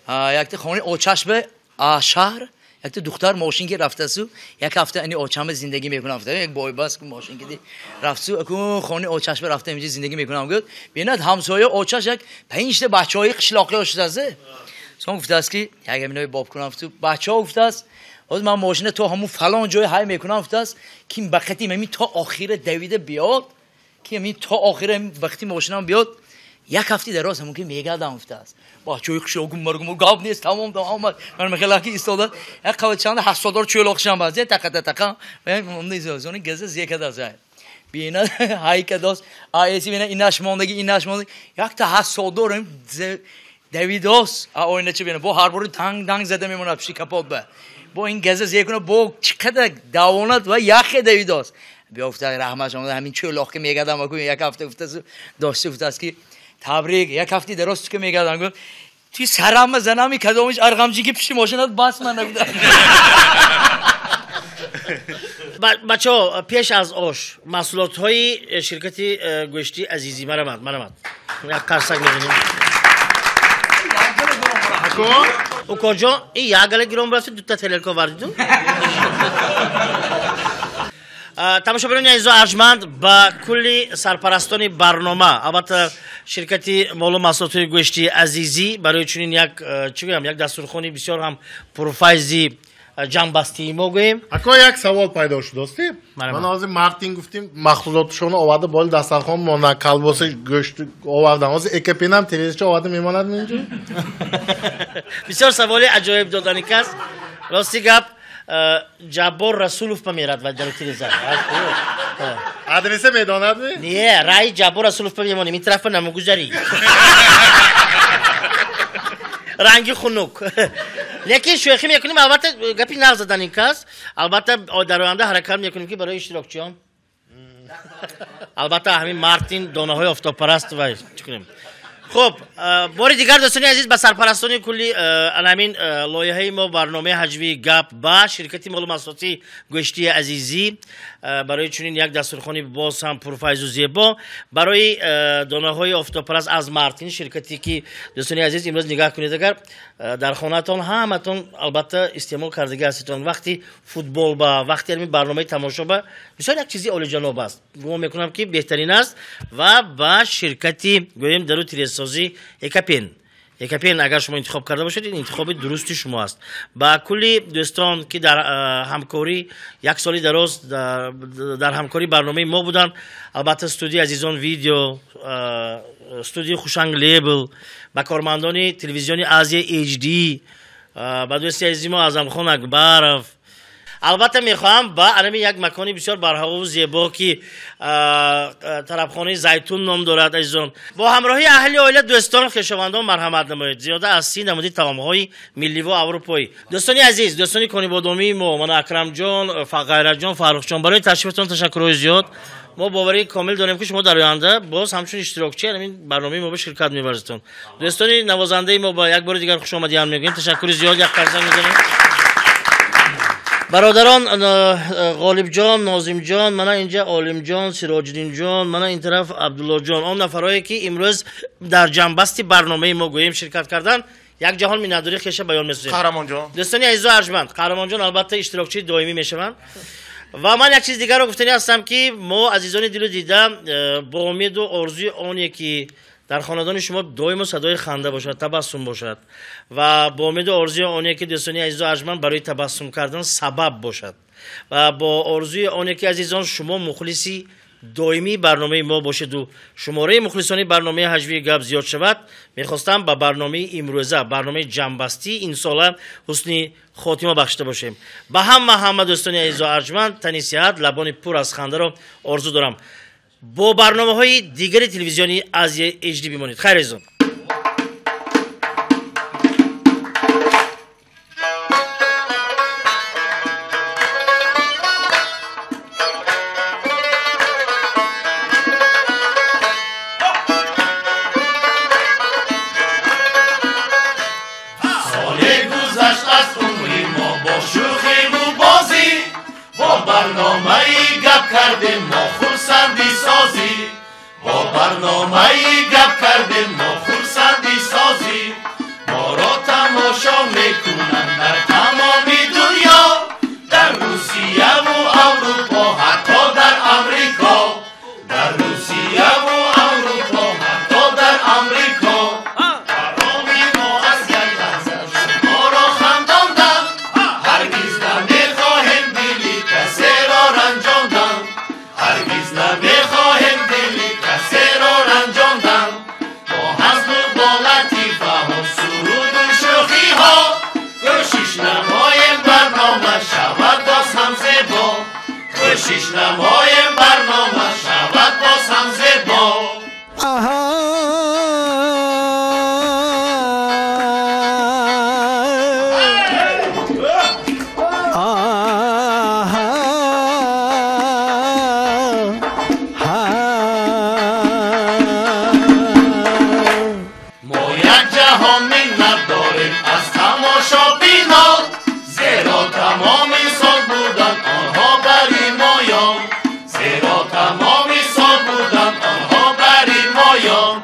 якта хонаи очаш ба шаҳр якта духтар мошин ки рафтасу як ҳафта ани очама зиндагӣ мекунам гуфта. Як бойбас ку мошин ки рафтсу аку хонаи очаш ба рафта инҷа зиндагӣ мекунам, гуфт. Бинад ҳамсоя очаш як панҷта бачаҳои қишлоқӣ шудааст. Сон гуфтааст ки як ҳаминои боб кунам гуфту бачаҳо гуфтааст ҳозир ман мошина то ҳамун фалон ҷой ҳай мекунам, гуфтааст ки бақати ҳамин то охира давида биёд, ки ҳамин то охира вақти мошинам биёд як ҳафта дароз ҳамун ки мегардам, гуфтааст. Бачаҳои қишлоқ гуммар гуммар гап нест, тамом тамом. Ман мехелаки истода як қават чанда 70 чӯлоқ шам баз тақа тақа зони газа зекадас бина ҳайкадос аэси бина инаш мондаги инаш мондаги якта 70 давидос оинача бина бо ҳар бори танг танг зада мемонад пиши капот ба бо ин газа зекуна бо чӣ қадар давонад ва яхе давидос биёфта раҳмат омада ҳамин чӯлоқ ки мегардам аку як ҳафта гуфтасу дошта гуфтааст ки табрик як ҳафта дароз ки мегардам, гуфт туи сарама занами кадомиш арғамчи ки пиши мошинат бас ман нагуфта. Бачаҳо, пеш аз ош маҳсулотҳои ширкати гӯшти Азизӣ марамад, марамад. Як қарсак мезанем. Укоҷон, ин як гала гиром рафти дута тарелка вардиду. Тамошобинони азизу арҷманд, ба кулли сарпарастони барнома, албатта ширкати молу маҳсулотҳои гӯшти Азизӣ барои чунин як чӣ гӯям, як дастурхони бисёр ҳам пурфайзи ҷамъбастии мо гӯем. Ако як савол пайдо шуд, дости? Ман ҳозир Мартин гуфтим, маҳсулотшонро оварда боли дастархон монда, колбаса, гӯшт овардам. Ҳозир ЭКПнам телевизорча оварда мемонад инҷо? Бисёр саволи аҷоиб додани кас. Рости гап, Ҷаббор Расулов па мерад ва дар телевизор. Адреса медонад ми? Не, раи Ҷаббор Расулов па мемонем, ин тараф па намегузарӣ. Ранги хунук. Лекин шӯхӣ мекунем, албатта гапи нағз задан ин кас. Албатта дар оянда ҳаракат мекунем ки барои иштирокчиён албатта ҳамин Мартин донаҳои офтобпараст ва чӣ кунем. Хуб, бори дигар дӯстони азиз, ба сарпарастони кулли ҳамин лоиҳаи мо, барномаи ҳаҷвии гап, ба ширкати молу маҳсулоти гӯштии Азизӣ Барои чунин як дастурхони боз ҳам пурфайзу зебо, барои донаҳои офтобпараст аз Мартин, ширкате ки дӯстони азиз имрӯз нигоҳ кунед, агар дар хонатон ҳаматон албатта истеъмол кардагӣ ҳастедон, вақти футбол ба вақти ҳамин барномаи тамошо ба бисёр як чизи олиҷаноб аст. Гумон мекунам ки беҳтарин аст. Ва ба ширкати гӯем дару тирезсозӣ Экапен. Экапен агар шумо интихоб карда бошед, ин интихоби дурусти шумо аст. Ба кулли дӯстон ки дар ҳамкорӣ як соли дароз дар ҳамкории барномаи мо буданд, албатта студияи азизон видео, студияи Хушанг Лейбл, ба кормандони телевизиони Азия HD, ба дӯсти азизи мо Аъзамхон Акбаров. Албатта мехоҳам ба анами як макони бисёр барҳавову зебо ки тарабхонаи Зайтун ном дорад, азизон, бо ҳамроҳии аҳли оила, дӯстон, хешовандон марҳамат намоед. Зиёда аз 30 намуди таомҳои милливу аврупоӣ. Дӯстони азиз, дӯстони конибодомии мо, мана Акрамҷон, Ғайратҷон, Фаррухҷон, барои ташрифатон ташаккурҳои зиёд. Мо боварии комил дорем ки шумо дар оянда боз ҳамчун иштирокчи ҳамин барномаи мо ба ширкат меварзитон. Дӯстони навозандаи мо ба як бори дигар хушомадиён мегӯем. Ташаккури зиёд, як қарза мезанем. Бародарон Ғолибҷон, Нозимҷон, мана инҷа Олимҷон, Сироҷиддинҷон, мана ин тараф Абдуллоҷон, он нафарое ки имрӯз дар ҷамъбасти барномаи мо гӯем ширкат карданд, як ҷаҳон миннатдории хеша баён месозем. Қаҳрамонҷон. Дӯстони азизу арҷманд, Қаҳрамонҷон албатта иштирокчии доимӣ мешаванд. Ва ман як чиз дигарро гуфтанӣ ҳастам ки мо азизони дилу дида бо умеду орзуи оне ки дар хонадони шумо доимо садои ханда бошад, табассум бошад ва бо умеду орзуи оне ки дӯстони азизу арҷманд барои табассум кардан сабаб бошад ва бо орзуи оне ки азизон шумо мухлиси доимии барномаи мо бошеду шумораи мухлисони барномаи ҳаҷвии гап зиёд шавад, мехостам ба барномаи имрӯза, барномаи ҷамъбастӣ инсола ҳусни хотима бахшида бошем. Ба ҳама дӯстони азизу арҷманд тани сиҳат, лабони пур аз хандаро орзу дорам. Бо барномаҳои дигари телевизиони Азия HD бимонед. Хайр азизон. Соле гузашт аз умри мо бо шӯхиву бозӣ, бо барномаи гап кардем мо хурсандӣ созӣ, бо барномаи гап кардем мо хурсандӣ созӣ. Моро тамошо мекунанд дар тамоми дунё, дар Русияву Аврупо, ҳатто дар Амрико, дар Русияву Аврупо, ҳатто дар Амрико. Бароми мо аз як лаҳза шуморо хандондан, ҳаргиз намехоҳем дили касеро ранҷондан, ҳаргиз намехоҳем дили касеро ранҷондан. Бо ҳазлу бо латифаҳо, суруду шӯхиҳо, кӯшиш намоем барнома шавад боз ҳам зебо, кӯшиш намоем барнома шавад боз ҳам зебо. Мо як ҷаҳон миннат дорем аз тамошобинон, зеро тамоми сол буданд онҳо бари моён, зеро тамоми сол буданд онҳо бари моён.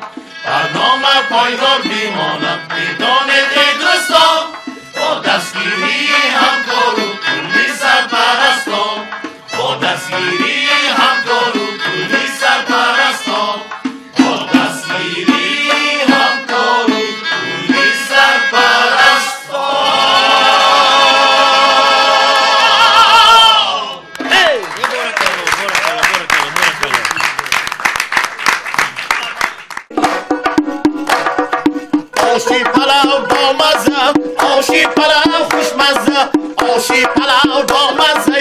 Барнома пойдор бимонад, бидонед эй дӯстон, бо дастгирии ҳамкору кулли сарпарастон, бо дастгирии ҳамкору кулли сарпарастон, бо дастгирии ҳамкору кулли сарпарастон. Оши палав бо мазза, оши палав хушмазза, оши палав бо мазза,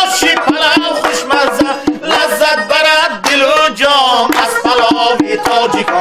оши палав хушмазза, лаззат барад дилу ҷон аз палови тоҷикон.